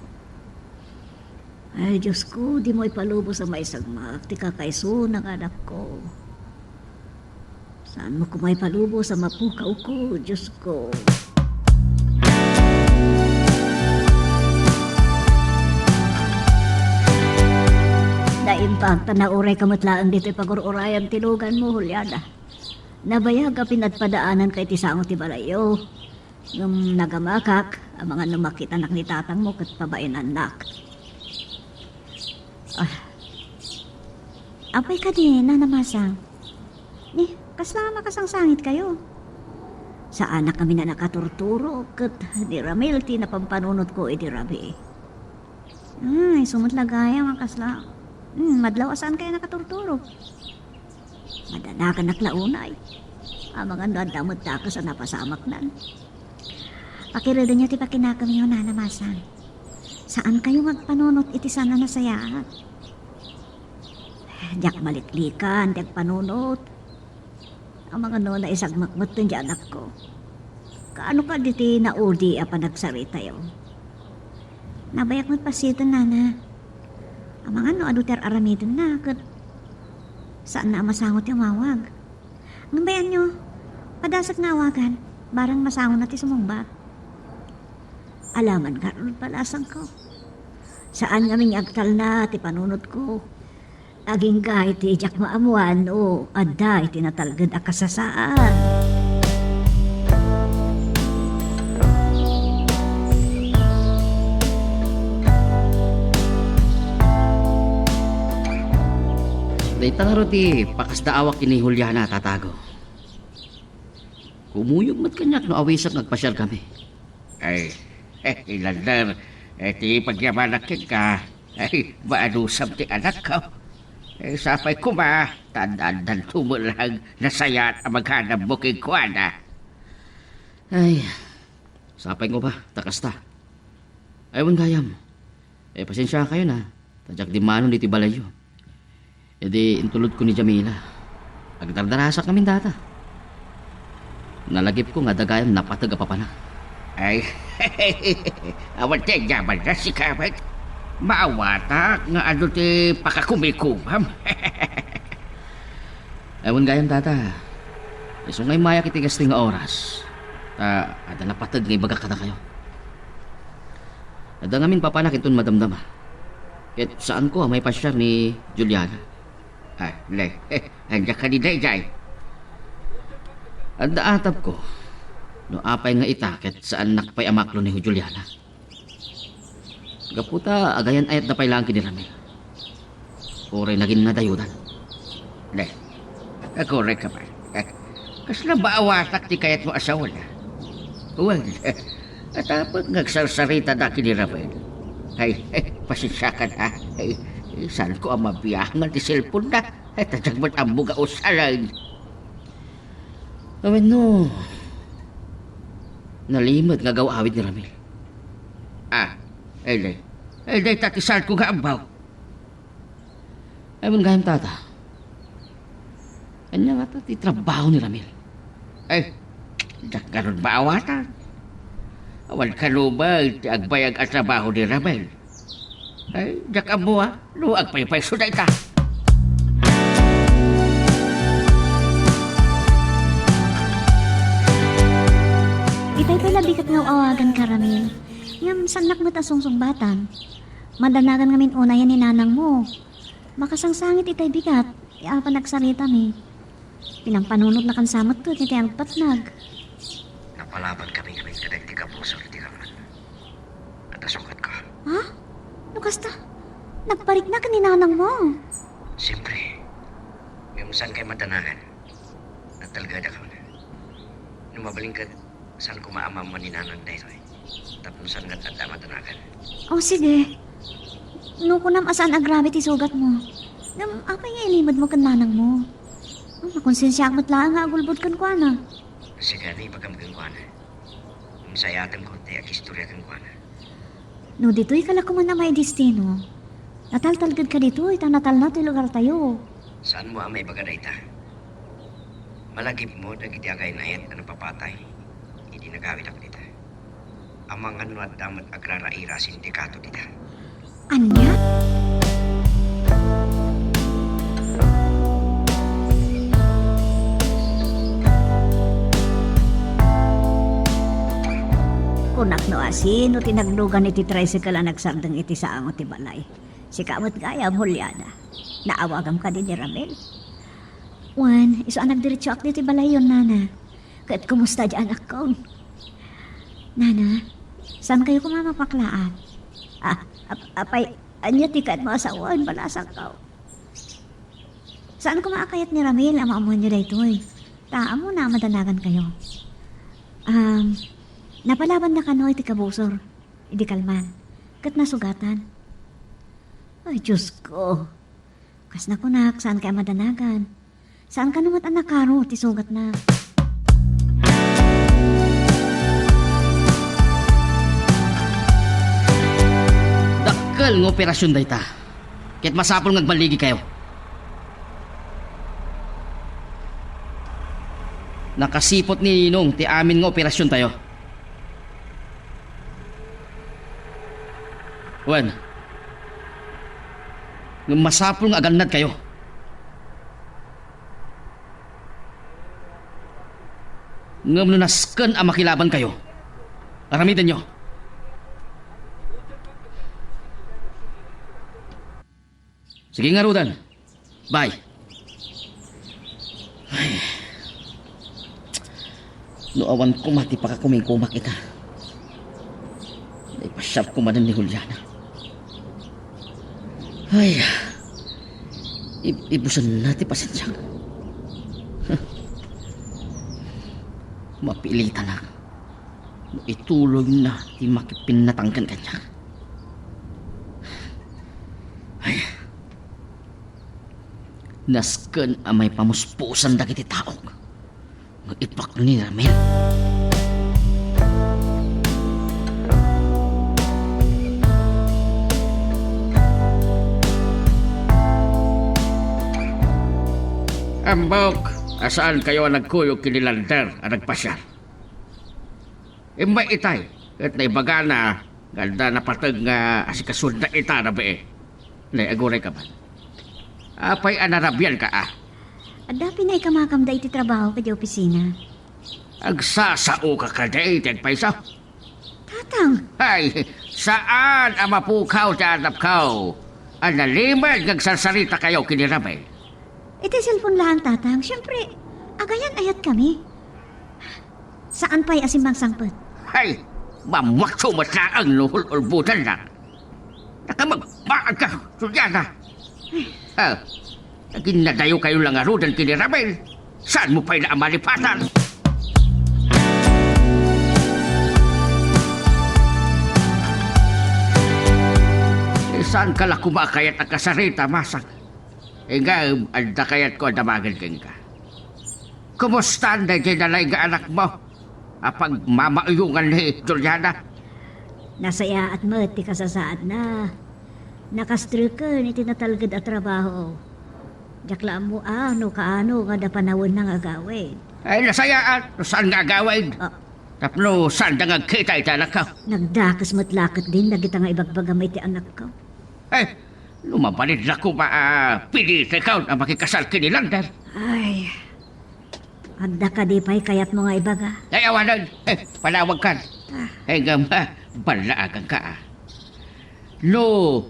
Ay, Diosko, dimo ipalubos a maisagmak ti kakaisuna nga anakko. Saanmo koma ipalubos a mapukawko, Diosko. Naimbag ta naurayka met laeng ditoy pagur-urayan ti luganmo, Juliana. Nabayag a pinadpadaananka iti sango ti balayyo. Ngem nagamakak, amangan no makitanak ni tatangmo ket pabainannak. Ah. Apay kadi, Nana Masang? Ni, kasla a makasangsangitkayo? Saanak ngamin a nakaturturo, ket ni Ramil ti napampanunotko idi rabii. Ay, isu met la gayam a kasla. Hmm, madlaw a saankayo nakaturturo. Madanaganak la unay. Amangan no adda met dakes a napasamaknan. Pakiredenyo ti pakinakemyo, Nana Masang. Saankayo nga agpanunot iti saan a nasayaat. Diak maliklikan ti agpanunot. Amangan no naisagmak metten ti anakko. Kaano kadi ti naudi a panagsaritayo? Nabayak met passieten, Nana. Amangan no adu ti ar-aramidenna, ket saanna a masango ti umawag. Ngem bayanyo, padasek nga awagan, barang masangona ti sumungbat. Alaman ngarud, balasangko. Saan ngamin nga agtalna ti panunotko. Agingga iti diak maammuan no adda iti natalged a kasasaad. Ita ngarud ti pakasdaawak ken ni Juliana, Tata Ago. Kumuyog met kaniak no awisak nga agpasiarkami. Ay, ilander, eh, ti pagyamanak kenka. Ay, maanusam ti anakko. Eh, sapay koma, ta adda-addanto met laeng nasayaat a maghanapmo kenkuana. Ay, sapay koma, ta kasta. Ay, wen gayam. Eh, pasensiakayon, a. Ta diak dimmanon iti balayyo. Idi intulodko ni Jamila, agdardarasak ngamin data. Nalagipko nga adda gayam napateg a papanak. Ay, awan ti yamanna, sika met. Maawatak nga adu ti pakakumikomam. Awan gayam, Tata. Isu nga immayak iti gastoy nga oras. Ta adda napateg nga ibagak kadakayo. Adda ngamin papanak inton madamdama. Ket saanko a maipasiar ni Juliana. Ah, le, eh, ania kadi daydiay? Adda atapko. No apay nga ita ket saannak pay a maklo ni Juliana. Gapu ta agayan-ayatda pay laeng ken ni Ramil. Uray nagin nadayodan. Ne, aguray ka man. Kasla baawatak ti kayatmo a sawen? Wen, atapek nga agsarsaritada ken ni Ramil. Ay, pasensiakan, ha? Ay, saanko a mabiangan ti cellphone-na. Ay, ta diak met ammo nga usalen. Awenno, nalimed nga agaw-awid ni Ramil. Ah, ay, day. Ay, dayta ti saanko nga ammo. Ay, wen gayam, Tata. Ania ngata ti trabaho ni Ramil? Ay, diak ngarud maawatan. Awan kano met ti agbayag a trabaho ni Ramil. Ay, diak ammo, a, no agpaypayso dayta. Itay pay la bigat nga aw-awaganka, Ramil. Ngem saannak met a sungsungbatan. Madanagan ngamin unayen ni nanangmo. Makasangsangit itay bigat, ya apan agsaritami. Pinampanunotna kansamet ket itay agpatnag. Napalabankami ngamin kadagiti kabusor iti kalman. Adda sugatko. Ha? No kasta, nagpariknak ni nanangmo? Siyempre. Ngem saankay madanagan. Natalgedakon. No mabalin ket, saan koma a maammuan ni nanang daytoy. Tapno saan nga adda madanagan. O, sige. No kunam a saan agrabe ti sugatmo, ngem apay nga ilimedmo ken nanangmo? O, makonsensiaak met laeng nga agulbod kenkuana. Sige, no ibagam kenkuana. Ngem sayatenko ti agistoria kenkuana. No ditoy ka la koman a maidestino, nataltalgedka ditoy ta natalna ti lugartayo. Saanmo a maibaga dayta? Malagipmo dagiti agayan-ayat a napapatay idi nagawidak dita. Amangan no adda met agraraira a sindikato dita. Ania? Kunak no asino ti naglugan iti tricycle a nagsardeng iti saango ti balay. Sika met gayam, Juliana. Naawagam kadi ni Ramil? Wen, isu a nagdiretsoak ditoy balayyon, Nana. Ket kumusta di anakkon? Nana, saankayo koma mapaklaat? Ah, ap-, apay, ania ti kayatmo a sawen, balasangko? Saan koma a kayat ni Ramil a maammuanyo daytoy? Ta ammona a madanagankayo. Um, napalabanna kano iti kabusor, idi kalman, ket nasugatan. Ay, Diyos ko. Kas nakunak, saan kay a madanagan? Saan kano met a nakaro ti sugatna? Dakkel nga operasion dayta, ket masapul nga agballigikayo. Nakasiput ni Ninong ti amin nga operasiontayo. Wen, ngem masapul nga agannadkayo. Ngem no nasken a makilabankayo, aramidenyo. Sige ngaruden. Bye. Ay. No awan koma ti pakakumingkumak ita, naipasiar ko manen ni Juliana. Ay. Ib-, ibusenna ti pasensiak. Mapilitanak no ituloyna ti makipinnatangken kaniak. Ay, nasken a maipamuspusan dagiti taok nga ipak ni Ramil. Ammok a saankayo a nagkuyog ken ni Lander a nagpasiar. Immay itay ket naibagana nga adda napateg nga asikasuenna ita a rabii. Nay, agurayka man. Apay a narabianka a? Adda pinaikamakamda iti trabaho idiay opisina. Agsasaoka kadi iti agpayso? Tatang! Ay, saan a mapukaw ti adapko a nalimed nga agsarsaritakayo ken ni Ramil? Iti cellphone laeng, Tatang. Siyempre, agayan-ayatkami. Saan pay a simmangsangpet? Ay, mammuakso met laeng no ul-ulbodannak. Nakamagbaag ka, Juliana. Ah, naging nadayo kayo lang ngaruden ken ni Ramil. Saanmo pay la a malipatan? Eh, saanka la koma a kayat a kasarita, Masang? Ngem adda kayatko a damagen kenka. Kumustan daydiay nalaing nga anakmo a pagmamauyongan ni Juliana? Nasayaat met ti kasasaadna. Nakastreken iti natalged a trabaho. Diak la ammo a no kaano nga adda panawenna nga agawid. Ay, nasayaat no saan nga agawid. Ah. Tapno saanda nga agkita iti anakko. Nagdakes met la ketdin dagita nga ibagbagam iti anakko. Eh, no mabalin la koma a pilitekon a makikasar ken ni Lander. Ay, adda kadi pay kayatmo nga ibaga? Ay, awanen. Eh, panawagkan. Ah. Eh, ngem, ah, ballaaganka, ah. No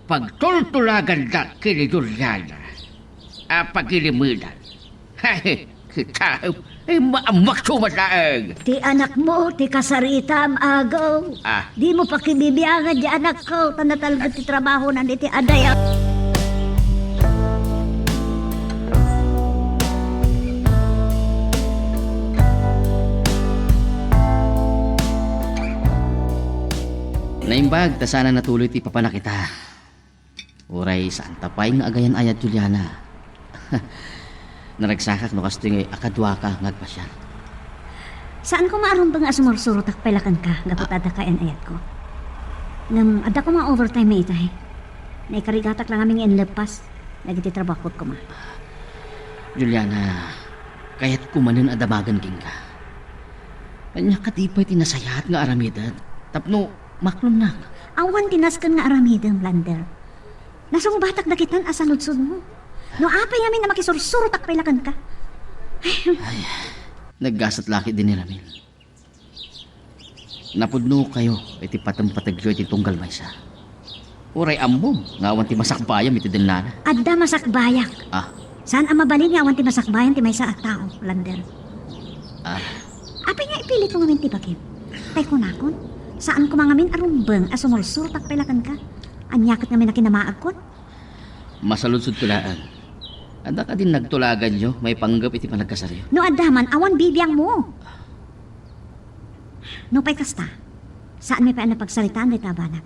pagtultulagandak ken ni Juliana a pagilimedan, ay, kita, ay, maammakso met laeng. Ti anakmo, ti kasaritam, Ago. Ah. Dimo pakibibiangan ti anakko, ta natalged ti trabahona iti adaya. Naimbag ta saan a natuloy ti papanakita. Uray saanta pay nga agayan-ayat, Juliana. Naragsakak no kastoy nga ikaduaka nga agpasiar. Saan koma a rumbeng a sumursurotak pay la kenka gapu ta adda kaayan-ayatko. Ngem adda koma overtime nga itay. Naikarigatak la ngamin nga inleppas dagiti trabahok koma. Juliana, kayatko manen a damagen kenka. Ania kadi pay ti nasayaat nga aramiden tapno maklonnak? Awan ti nasken nga aramidem, Lander. Nasungbatak dagitan a saludsodmo. No apay ngamin a makisursurotak pay la kenka. Ay, naggasat la ketdi ni Ramil. Napudnokayo iti patempategyo iti tunggal maysa. Uray ammom nga awan ti masakbayam iti dennana. Adda masakbayak. Ah. Saan a mabalin nga awan ti masakbayan ti maysa a tao, Lander. Ah. Apay nga ipilitmo ngamin ti bagim? Tay kunakon, saan koma ngamin a rumbeng a sumursurotak pay la kenka. Ania ket ngamin a kinamaagkon? Masaludsodko laeng. Adda kadin nagtulaganyo maipanggep iti panagkasaryo? No adda man, awan bibiangmo. Nupay kasta, saanmi pay a napagsaritaan dayta a banag.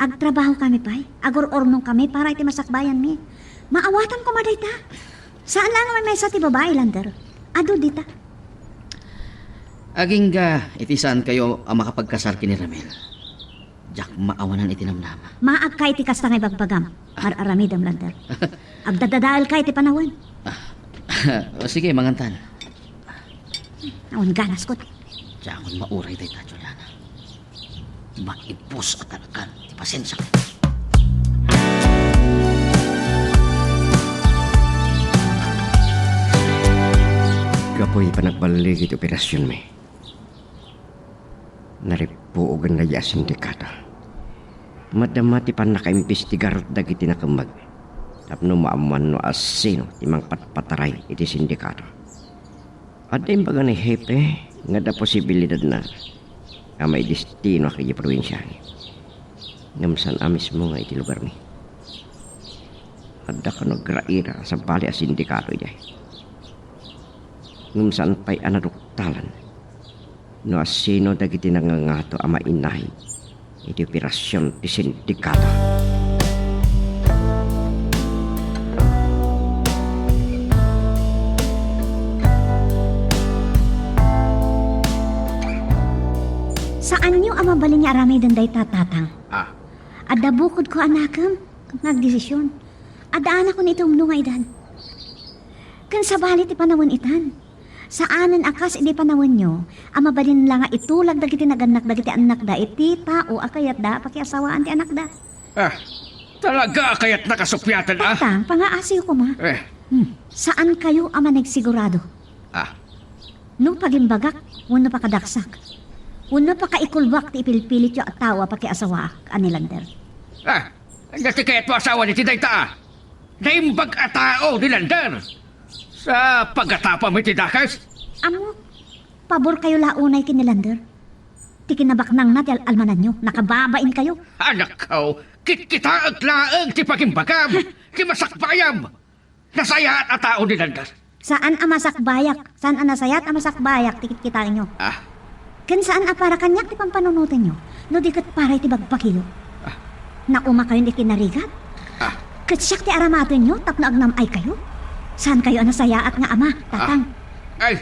Agtrabahokami pay, agur-urnongkami para iti masakbayanmi. Maawatan koma dayta. Saan laeng a maymaysa ti babai, Lander. Adu dita. Agingga iti saankayo a makapagkasar ken ni Ramil. Diak maawanan iti namnama. Maagka iti kasta nga ibagbagam. Mar-aramidem, Lander. Agdadadaelka iti panawen. Ah, o, sige, mangantan. Awan ganas, kot. Diakon mauray dayta, Juliana. Maibus a talagan ti pasensiak. Gapu iti panagballig iti operasionmi, narippuogen daydi a sindikato. Madama ti pannakaimbestigar dagiti nakemmeg tapno maammuan no asino ti mangpatpataray iti sindikato. Adda imbaga ni Hepe nga adda posibilidadna a maidestinoak idiay probinsiami, ngem saan a mismo nga iti lugarmi. Adda kano agraira a sabali a sindikato idiay. Ngem saan pay a naduktalan no asino dagiti nangangato a mainay iti operasion ti sindikato. Saanyo a mabalin nga aramiden dayta, Tatang. Ah. Adda bukodko a nakem nga agdesision. Addaanakon iti umno nga edad. Ken sabali ti panawen itan. Saanen a kas idi panawenyo a mabalin la nga itulag dagiti nagannak dagiti annakda iti tao a kayatda a pakiasawaan ti anakda. Ah, talaga a kayatna kasuppiatan, ah? Tatang, pangaasiyo koma. Eh. Hmm. Saankayo a managsigurado. Ah. No pagimbagak, wenno pakadaksak, wenno pakaikulbak ti ipilpilityo a tao a pakiasawaak a ni Lander. Ah, ania ti kayatmo a asawa iti dayta, ah? Naimbag a tao ni Lander. Sa pagatapam iti dakes? Ammok, paborkayo la unay ken ni Lander. Ti kinabaknangna ti al-almananyo, nakababainkayo. Anakko, kitkitaek laeng ti pagimbagam, ti masakbayam. Nasayaat a tao ni Lander. Saan a masakbayak, saan a nasayaat a masakbayak ti kitkitaenyo. Ah. Ken saan a para kaniak ti pampanunotenyo, no di ket para iti bagbagiyo. Ah. Naumakayon iti narigat? Ah. Ket siak ti aramatenyo tapno agnam-aykayo? Saankayo a nasayaat nga ama, tatang. Ah. Ay,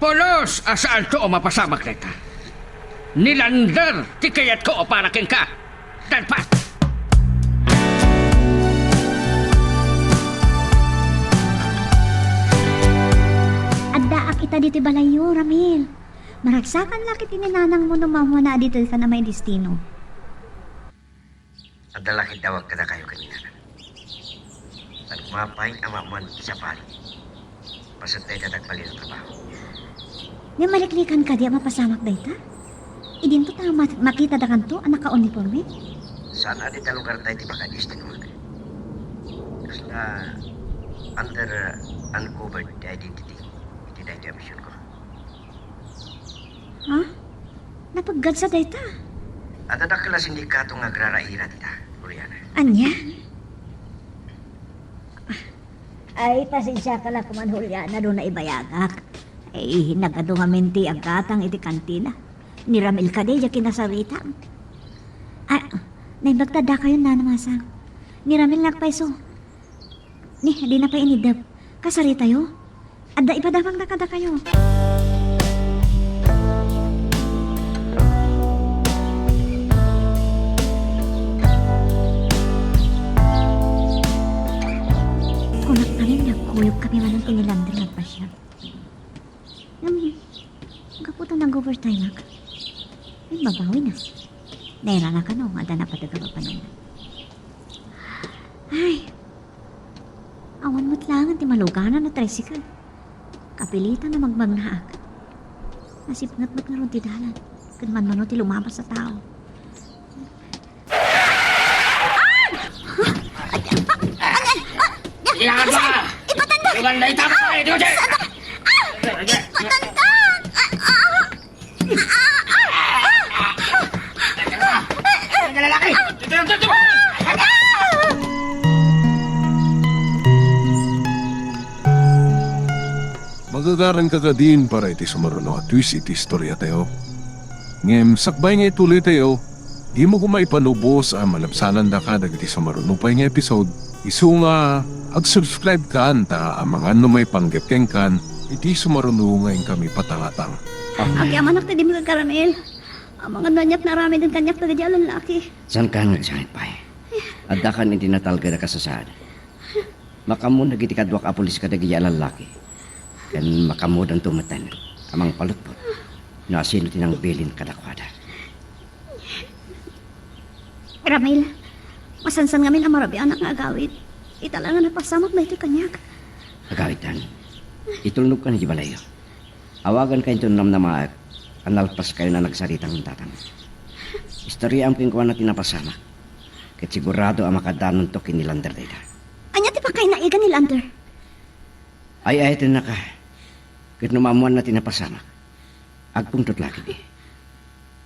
pulos a saanto a mapasamak dayta. Ni Lander ti kayatko a para kenka. Dalpat! Addaak ita ditoy balayyo, Ramil. Maragsakan la ket ni nanangmo no maammoana a ditoykan a maidestino. Adda la ket dawag kadakayo ken ni nanang. Saan koma pay a maammoan ti sabali. Paset dayta dagbalin a trabaho. Ngem maliklikan kadi a mapasamak dayta? Idinto ta ma-, makitadakanto a nakauniporme? Saan a dita lugar dayta ti makadestinoak. Kasla under, uh, uncovered ti identity iti daytoy a misionko. Ha? Napaggadsa dayta? Adda dakkel a sindikato nga agraraira dita, Juliana. Ania? Ay, pasensiaka la koman, Juliana, no naibayagak. Ay, nagadu ngamin ti aggatang iti kantina. Ni Ramil kadi diay kinasaritam. Ah, naimbag ta addakayon, Nana Masang. Ni Ramil nga agpayso. Ni, dina pay inidep. Kasaritayo? Adda ipadamagna kadakayo. Kunak ngamin nga agkuyogkami manen ken ni Lander nga agpasiar. Ngem, gapu ta nag-overtime-ak, ay, babawina. Nairana kano nga adda napateg a papanunna. Ay, awan met laengen ti maluganan a tricycle. Kapilitan a magmagnaak. Nasipnget met ngarud ti dalan, ket manmano ti lumabas a tao. Ilangan mo! Ipatanda! Iwan na itama ka, eh, Jojo! Ipatanda! Ah! Ah! Ang lalaki! Ito, ito, ito! Magagaran ka kadin para iti sumaruno a twist iti istoriatayo. Ngem sakbay nga ituloytayo, dimo koma ipanubos a malabsanandaka dagiti sumaruno pay nga episode, isu nga ag-subscribe kan ta amangan no maipanggep kenkan iti sumaruno nga inkami patangatang. Agyamanak ti dimgek, Ramil. Amangan no aniak naaramiden kaniak dagiti a lallaki. Saankan nga agsangit pay. Addakan iti natalged a kasasaad. Makaammo dagiti kaduak a pulis kadagiti a lallaki. Ken makaammodanto metten a mangpalutpot no asino ti nangbilin kadakuada. Ramil, masansan ngamin a marabianak nga agawid. Ita la nga napasamak daytoy kaniak. Agawidtan, itulnogkan iti balayyo. Awagankayo inton namnamaek a nalpaskayon a nagsarita ngem tatang. Istoriaam kenkuana ti napasamak, ket sigurado a makaaddanonto ken ni Lander dayta. Ania ti pakainaigan ni Lander? Ay-ayatennaka, ket no maammoanna ti napasamak, agpungtot la ketdi.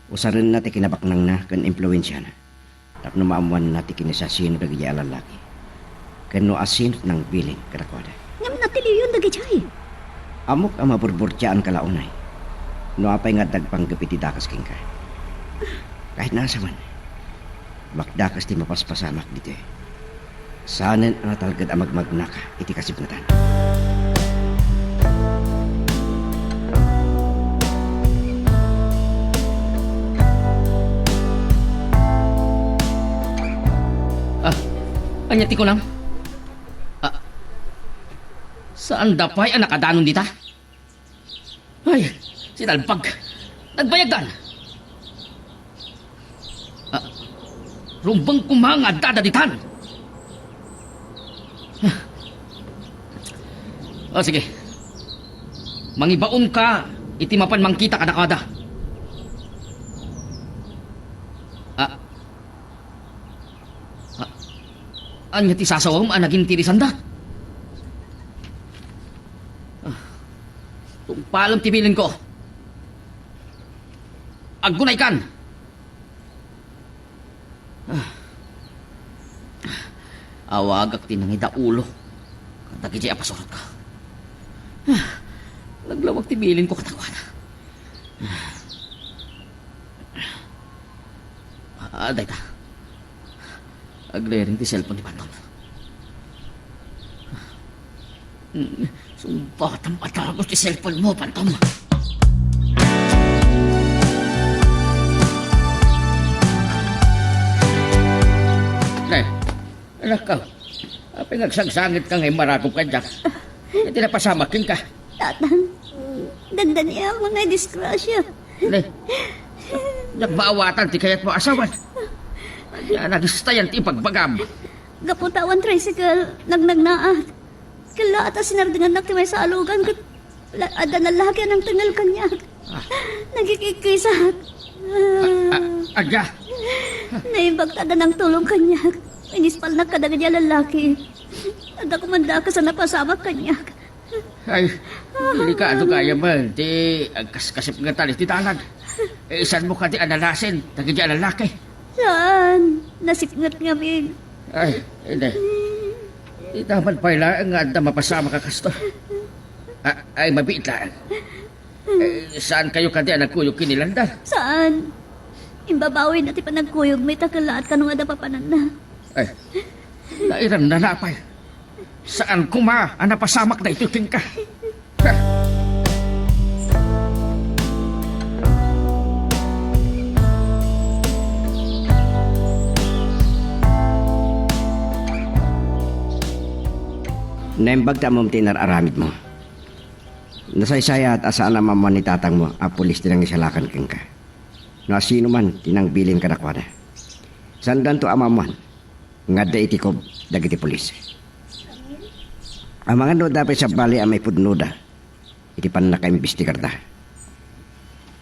Usarenna ti kinabaknangna ken impluensiana tapno maammoanna ti kinasasino dagiti a lallaki. ken no asino ti nangbilin kadakuada. Ngem natiliyon dagidiay. Ammok a maburburtiaanka la unay no apay nga adda agpanggep iti dakes kenka. Kahit nasa man, makdakes ti mapaspasamak ditoy. Saanen a natalged a magmagnaka iti kasipngetan. Ah, ania ti kunam? Ah, saanda pay a nakadanon dita? Ay, sinalbag. Nagbayagdan. Ah, rumbeng koma nga addada ditan. Ah, sige. Mangibaonka iti mapan mangkita kadakuada. Ah, ah, ania ti sasawem a nagintirisanda? Ah, tungpalem ti bilinko. Aggunaykan! Ah. Awagak ti nangidaulo kadagiti a pasurotka. Ah. Naglawag ti bilinko kadakuada. Ah, dayta. Agriring ti cellphone ni Pantom. Hmm, sungbatam a dagus ti cellphone mo, Pantom. Ne, anak ko, apay nga agsangsangitka nga immaragop kaniak? Iti napasamak kenka. Tatang, dandaniak nga disgrasya. Ne, diak maawatan ti kayatmo a sawen. Ania, nagistayan ti ibagbagam. Gapu ta awan tricycle, nagnagnaak. Kellaat a sinardengannak ti maysa a lugan ket la-, adda lallaki a nangtengngel kaniak. Ah. Nagikikkisak. A-, a-, aga. Naimbag ta adda nangtulong kaniak. Inispalnak kadagiti a lallaki. Adda koma dakes a napasamak kaniak. Ay, delikado gayam ti agkaskasipngetan iti dalan. Eh, saanmo kadi a nalasin dagiti a lallaki? Saan? Nasipnget ngamin. Ay, ine. Ita man pay laeng nga adda mapasamak a kastoy. A-, ay, mabiit laeng. Eh, saankayo kadi a nagkuyog ken ni Lander? Saan? Imbabawina ti panagkuyogmi ta kellaat kano nga adda papananna. Ay, nairamnana pay. Saan koma a napasamak daytoy kenka. Ha! Naimbag ta ammom ti inar-aramidmo. Nasaysayaat a saan a maammuan ni tatangmo a pulis ti nangisalakan kenka. No asino man ti nangbilin kadakuada. Saandanto a maammuan nga adda iti kob dagiti pulis. Amangan no adda pay sabali a maipudnoda iti pannakaimbestigarda.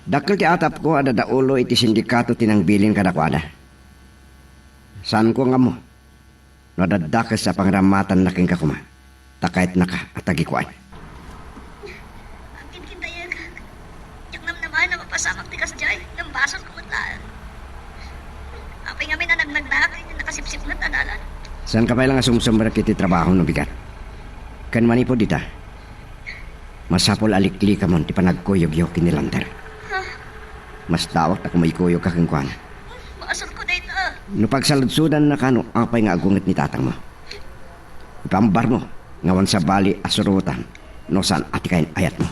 Dakkel ti atapko a dadaulo iti sindikato ti nangbilin kadakuada. Saanko nga ammo no adda dakes a pangrammatanna kenka koma, ta kayatnaka a tagikuan. Agkinkindayegak. Diak namnamaen a mapasamak ti kasdiay, ngem basolko met laeng. Apay ngamin a nagnagnaak iti nakasipsipnget a dalan? Saanka pay la nga sumsumrek iti trabaho no bigat. Ken manipud ita, masapul a liklikamon ti panagkuyogyo ken ni Lander. Ha? Mas dawak ta koma ikuyogka kenkuana. Basolko dayta. No pagsaludsodanna kano apay nga agunget ni tatangmo, ipaambarmo nga awan sabali a surotam no saan a ti kayn-ayatmo.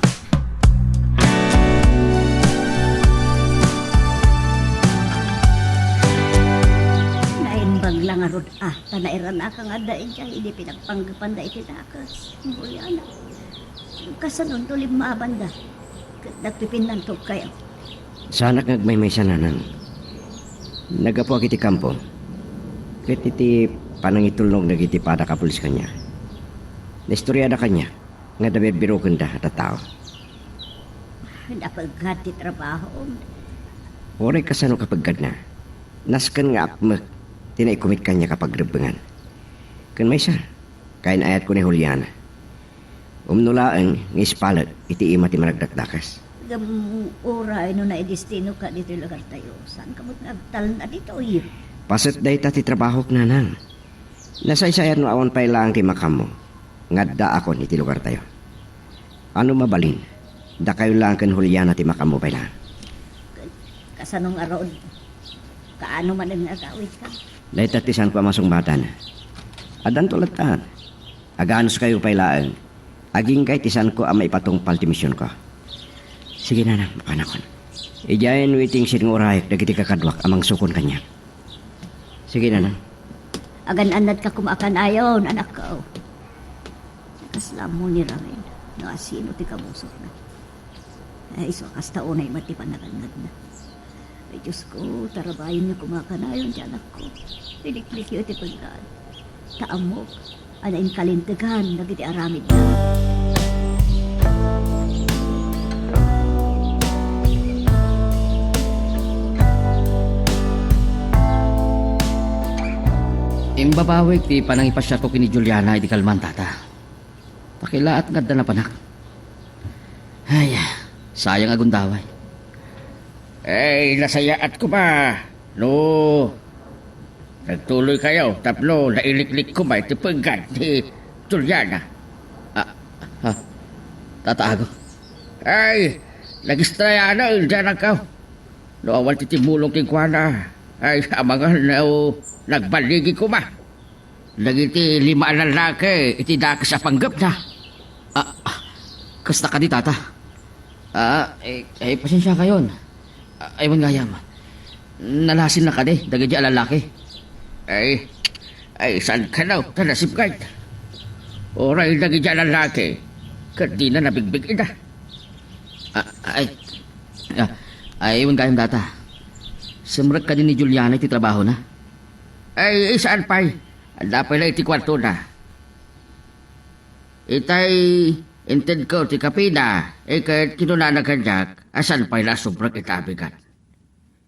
Naimbag la ngarud a ta nairanaka nga adda idiay idi pinagpanggepanda iti dakes ni Juliana. Kasano no limmabanda ket nagpipinnantogkayo? Saanak nga agmaymaysa, nanang. Naggapuak iti kampo ket iti panangitulnog dagiti padak a pulis kaniak, naistoriada kaniak nga adda birbirokenda a tattao. Napeggad ti trabahom. Uray kasano kapeggadna, nasken nga apmek ti naikumit kaniak a pagrebbengan. Ken maysa, kayn-ayatko ni Juliana. Umno laeng nga ispalek iti ima ti managdakdakes. Ngem uray no naidestinoka ditoy lugartayo, saanka met nga agtalna ditoy? Paset dayta ti trabahok, nanang. Nasaysayat no awan pay laeng ti makaammo nga addaakon iti lugartayo. Ano mabalin, dakayo laeng ken Juliana ti makaammo pay laeng. Kasano ngarud? Kaano manen nga agawidka? Dayta ti saanko a masungbatan. Addanto latta. Aganuskayo pay laeng. Agingga iti saanko a maipatungpal ti misionko. Sige, nanang, mapanakon. Idiay no iti insidngo urayek dagiti kakaduak a mangsukon kaniak. Sige, nanang. Agan-annadka koma a kanayon, anakko. Kasla ammo ni Ramil no asino ti kabusorna. Ay, isu a kasta unay met ti panagannadna. Ay, Diosko, tarabayenyo koma a kanayon ti anakko. Iliklikyo iti peggan. Ta ammok a nainkalintegan dagiti aramidna. Imbabawik ti panangipasiarko ken ni Juliana iti kalman, Tata. Pakilaat nga adda napanak. Ay, sayang a gundaway. Ay, nasayaat koma no nagtuloykayo tapno nailiklik koma iti peggan ni Juliana. Ah, ah, Tata Ago. Ay, nagistrayanen ti anakko. No awan ti timmulong kenkuana, ay, amangan no nagballigi koma dagiti lima a lallaki iti dakes a panggepna. Ah, ah, kasta kadi, Tata? Ah, eh, eh, pasensiakayon. Ah, ay, wen gayam. Nalasinna kadi dagiti a lallaki? Ay, ay, saan kano ta nasipkay? Uray dagiti a lallaki, ket dina nabigbig ida. Ah, ay, ah, ay, wen gayam, Tata. Simrek kadi ni Juliana iti trabahona? Ay, saan pay? Adda pay la iti kuartona. Itay intedko ti kapina, iket kinunana kaniak a saan pay la a subrek ita a bigat.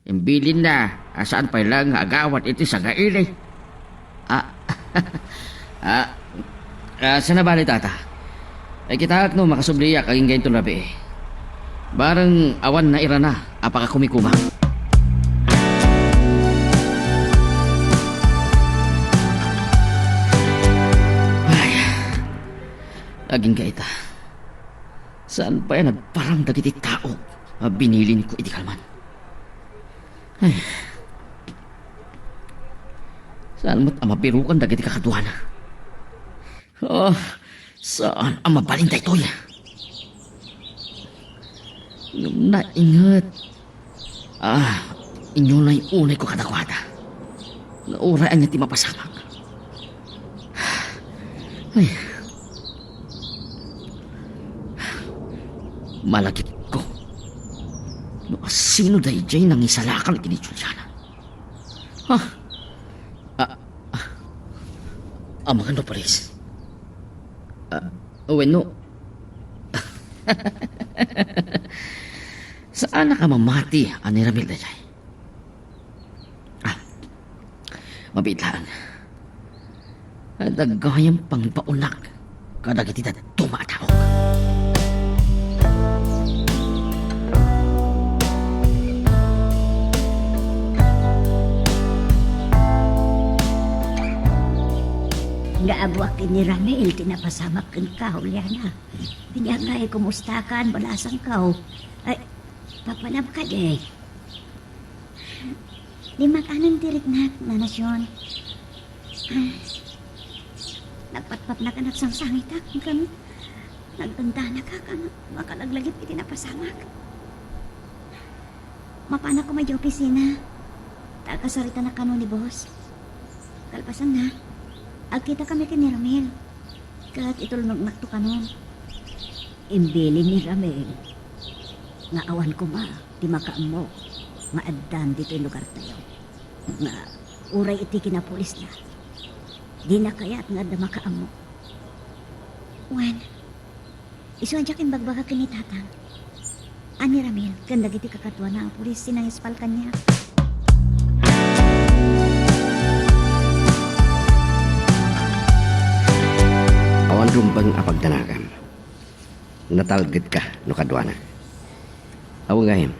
Imbilinna a saan pay la nga agawat iti sangaili. Ah, ah, ah, saan a bale, Tata? Ay, kitaek no makasubliak agingga inton rabii. Bareng awan nairana a pakakumikuma. Ay, agingga ita. Saan pay a nagparang dagiti tao a binilinko iti kalman? Ay. Saan met a mabirukan dagiti kakaduana? Ah, saan a mabalin daytoy? Ngem nainget. Ah, inyunay-unayko kadakuada. Nga uray ania ti mapasamak. Ay. Malagipko. No asino daydiay nangisalakan ken ni Juliana? Ha? Ah, ah. Amangan no pulis? Ah, wenno. Saanak a mamati a ni Ramil daydiay? Ah, mabiit laeng. Adda gayam pangbaonak kadagiti dadduma a tao. Nga abuak ken ni Ramil ti napasamak kenka, Juliana. Biag nga ay kumustakan, balasangko. Ay, papanam kadi. Di makanen ti riknak, Nana Sion. Ah, nagpatpatnak a nagsangsangitak, ngem nagdandanak a makalaglagip iti napasamak. Mapanak koma idiay opisina, ta agkasaritanak kano ni boss. Kalpasanna, agkitakami ken ni Ramil, ket itulnognak to kanon. Imbilin ni Ramil nga awan koma ti makaammo nga addan ditoy lugartayo, nga uray iti kinapulisna, dina kayat nga adda makaammo. Wen, isu a diak imbagbaga ken ni Tatang a ni Ramil ken dagiti kakaduana a pulis ti nangispal kaniak. Awan rumbeng a pagdanagam. Natalgedka no kaduana. Awan gayam,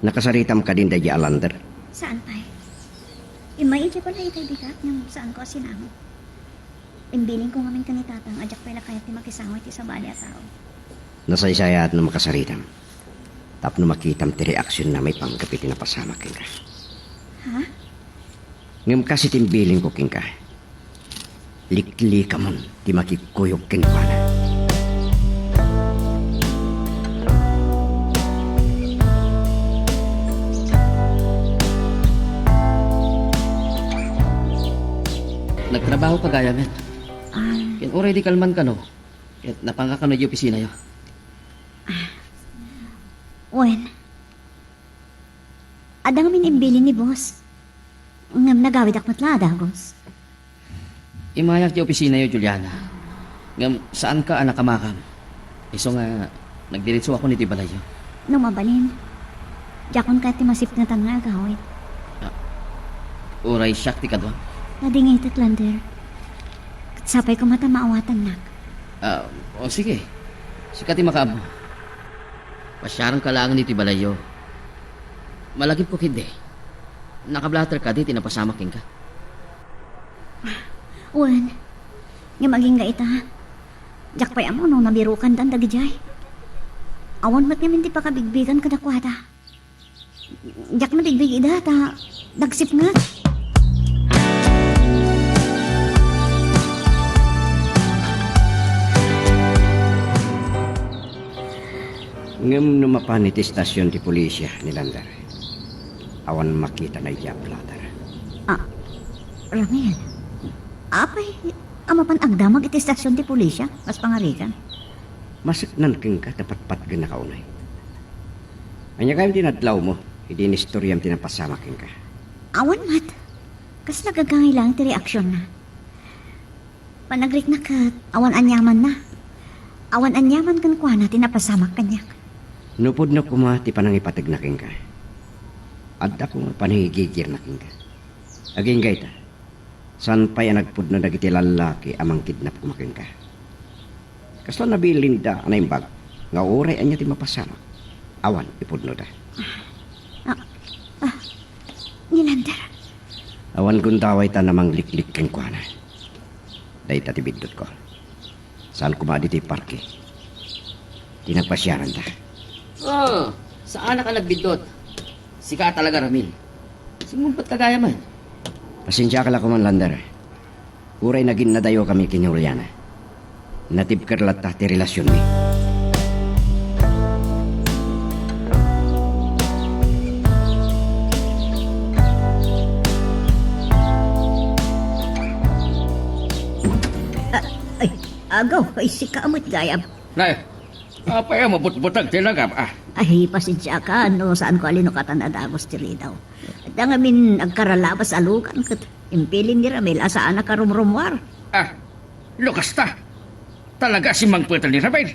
nakasaritam kadin daydiay a lander? Saan pay? Immay idiay balay itay bigat ngem saanko a sinango. Imbilinko ngamin ken ni Tatang a diak pay la kayat ti makisango iti sabali a tao. Nasaysayaat no makasaritam tapno makitam ti reaksionna maipanggep iti napasamak kenka. Ha? Ngem kas iti imbilinko kenka, liklikamon ti makikuyog kenkuana. Nagtrabaho ka gayam met. Ah. Ken uray di kalman kano, ket napangka kano idiay opisinayo. Wen. Adda ngamin imbilin ni boss. Ngem nagawidak met la a dagus. Immayak idiay opisinayo, Juliana. Ngem saanka a nakamakam. Isu nga nagdiretsoakon iti balayyo. No mabalin, diakon kayat ti masipngetan nga agawid. Ah, uray siak ti kaduam? Nadingitek, Lander. Ket sapay koma ta maawatannak. Ah, o sige. Sika ti makaammo. Pasiarenka laengen iti balayyo. Malagipko ketdi. Nakablotter kadi ti napasamak kenka? Wen, ngem agingga ita. Diak pay ammo no nabirukandan dagidiay. Awan met ngamin ti pakabigbigan kadakuada. Diak nabigbig ida ta nagsipnget. Ngem no mapan iti estasion ti polisia ni Lander, awan makitana idiay blotter. Ah, Ramil, apay a mapan agdamag iti estasion ti polisia kas pangarigan? Maseknan kenka ta patpatgennaka unay. Ania gayam ti nadlawmo idi inistoriam ti napasamak kenka? Awan met. Kasla gagangay laeng ti reaksionna. Panagrikna ket awan aniamanna. Awan aniaman kenkuana ti napasamak kaniak. No pudno koma ti panangipategna kenka, adda koma panangigigirna kenka. Agingga ita, saan pay a nagpudno dagiti lallaki a mangkidnap koma kenka. Kasla nabilinda a naimbag nga uray ania ti mapasamak, awan ipudnoda. Ah, ah, ni Lander. Awan gundaway ta namangliklik kenkuana. Dayta ti biddutko. Saan koma ditoy parke ti nagpasiaranta. Oh, saanak a nagbiddut. Sika talaga, Ramil. Simmungpetka gayam. Pasensiaka la koman, Lander. Uray naginnadayokami ken ni Juliana, natibker latta ti relasionmi. Ah, ay, agaw, ay, sika met gayam. Nay, apay a mabutbuteng ti langam, ah? Ay, pasensiaka no saanko a linukatan a dagus ti ridaw. Adda ngamin agkaralabas a lugan ket imbilin ni Ramil a saanak a rumrumuar. Ah, no kasta, talaga a simmangpeten ni Ramil.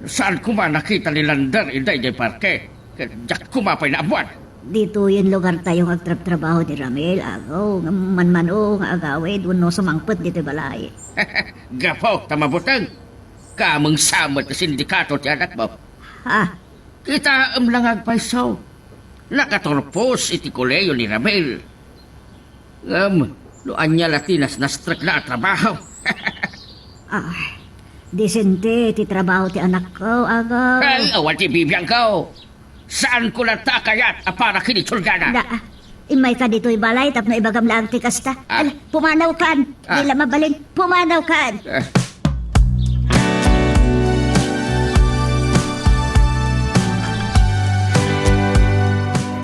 Saan koma a nakita ni Lander ida idiay parke, ket diak koma pay naammuan. Ditoyen lugartayo nga agtrabtrabaho ni Ramil, agaw, ngem manmano nga agawid wenno sumangpet ditoy balay. Gapu ta mabuteng, kameng sa met ti sindikato ti anakmo. Ha? Kitaem la nga agpayso. Nakaturpos iti kolehiyo ni Ramil. Ngem, no ania la ti nasnastrekna a trabaho? Ah, disente ti trabaho ti anakko, agaw. Ay, awan ti bibiangko. Saanko latta a kayat a para ken ni Juliana. Da, immayka ditoy balay tapno ibagam laeng ti kasta. Ah. Ala, pumanawkan. Ah. Di la mabalin, pumanawkan. Ah.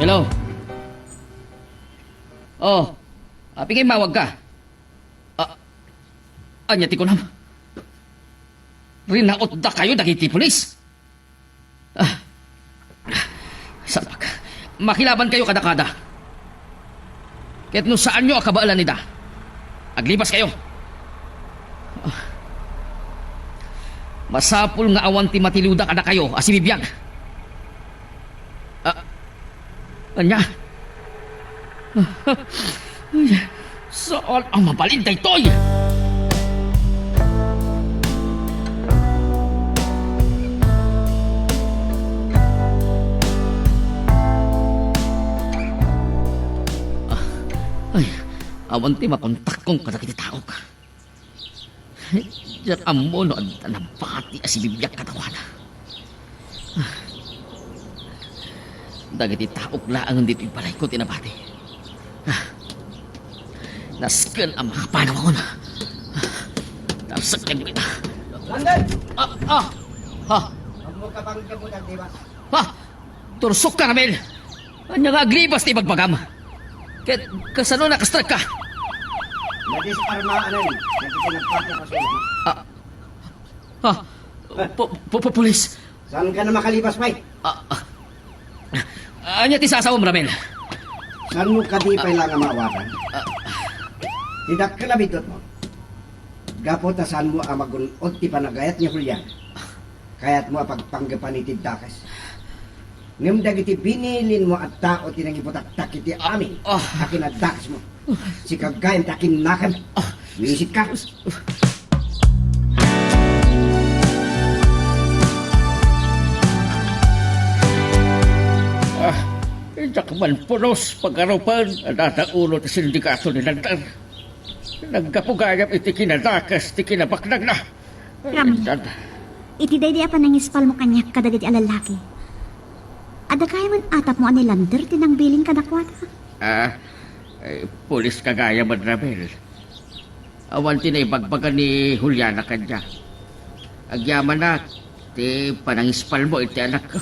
Hello? Oh, apay nga immawagka? Ah, ania ti kunam? Rinautdakayo dagiti pulis? Ah, sabak. Makilabankayo kadakada. Ket no saanyo a kabaelan ida, aglipaskayo. Ah, masapul nga awan ti matiluda kadakayo a sibibiag. Ah, ania? Saan a mabalin daytoy? Ah, Awan ti makontakkon kadagiti taok. Diak ammo no adda nabati a sibibiag kadakuada. Dagiti taok laeng ditoy balayko ti nabati. Nasken a makapanawakon. Tapsek kenko ita. London! Ah, ah, ha, Ammo ka bang damo dagdiba? Ha? Tursok ka, Ramil! Ania nga aglibas ti ibagbagam? Ket kasano nakastrekka? Nadisarmaan dagiti nagpati a basura. Ah, ha? Pu-, pu-, pu-, pulis? Saan ka na makalibas pay? Ah, ah. Ania ti sasawem, Ramil? Saanmo kadi pay la nga maawagan? Ah. Ti dakkel a biddutmo. Gapu ta saanmo a magun-od ti panagayat ni Julian. Kayatmo a pagpanggepan iti dakes. Ngem dagiti binilinmo a tao ti nangibutaktak iti amin a kinadakesmo. Sika gayam ti akinnakem. Wisit ka. Ah, diak man pulos pagarupen a dadaulo ti sindikato ni London. Naggapu gayam iti kinadakes ti kinabaknagna. Ramil, iti daydi a panangispalmo kaniak kadagiti a lallaki, adda gayamen atapmo a ni Lander ti nangbilin kadakuada? Ah, eh, pulis ka gayamen, Ramil. Awan ti naibagbaga ni Juliana kaniak. Agyamanak ti panangispalmo iti anakko.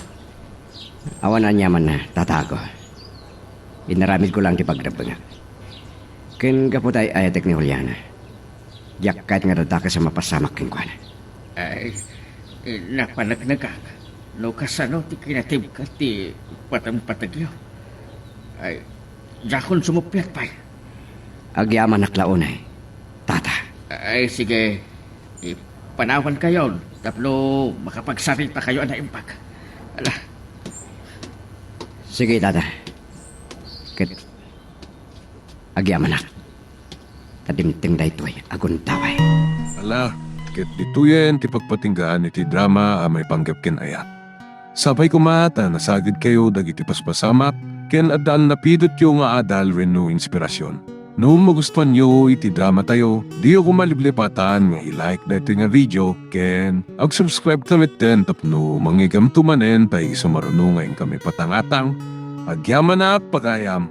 Awan aniamanna, tatago. Inaramidko laeng ti pagrebbengak. Ken gapu ta ay-ayatek ni Juliana, diak kayat nga dadakes a mapasamak kenkuana. Ay, eh, napaneknekak no kasano ti kinatibka ti patengpategyo. Ay, diakon sumuppiat pay. Agyamanak la unay, tata. Ay, sige. Ipanawankayon tapno makapagsarita kayo a naimbag. Ala. Sige, tata. Ket agyamanak. Ta dimteng daytoy a gundaway. Ala, ket ditoyen ti pagpatinggaan iti drama a maipanggep ken ayat. Sapay koma ta nasagidkayo dagiti paspasamak ken adda a napidotyo nga adal wenno inspirasyon. No magustuanyo iti dramatayo, diyo koma liplipatan nga i-like daytoy nga video ken ag-subscribe ta metten tapno mangigamto manen ta isu maruno nga inkami patangatang. Agyamanak, pagayam!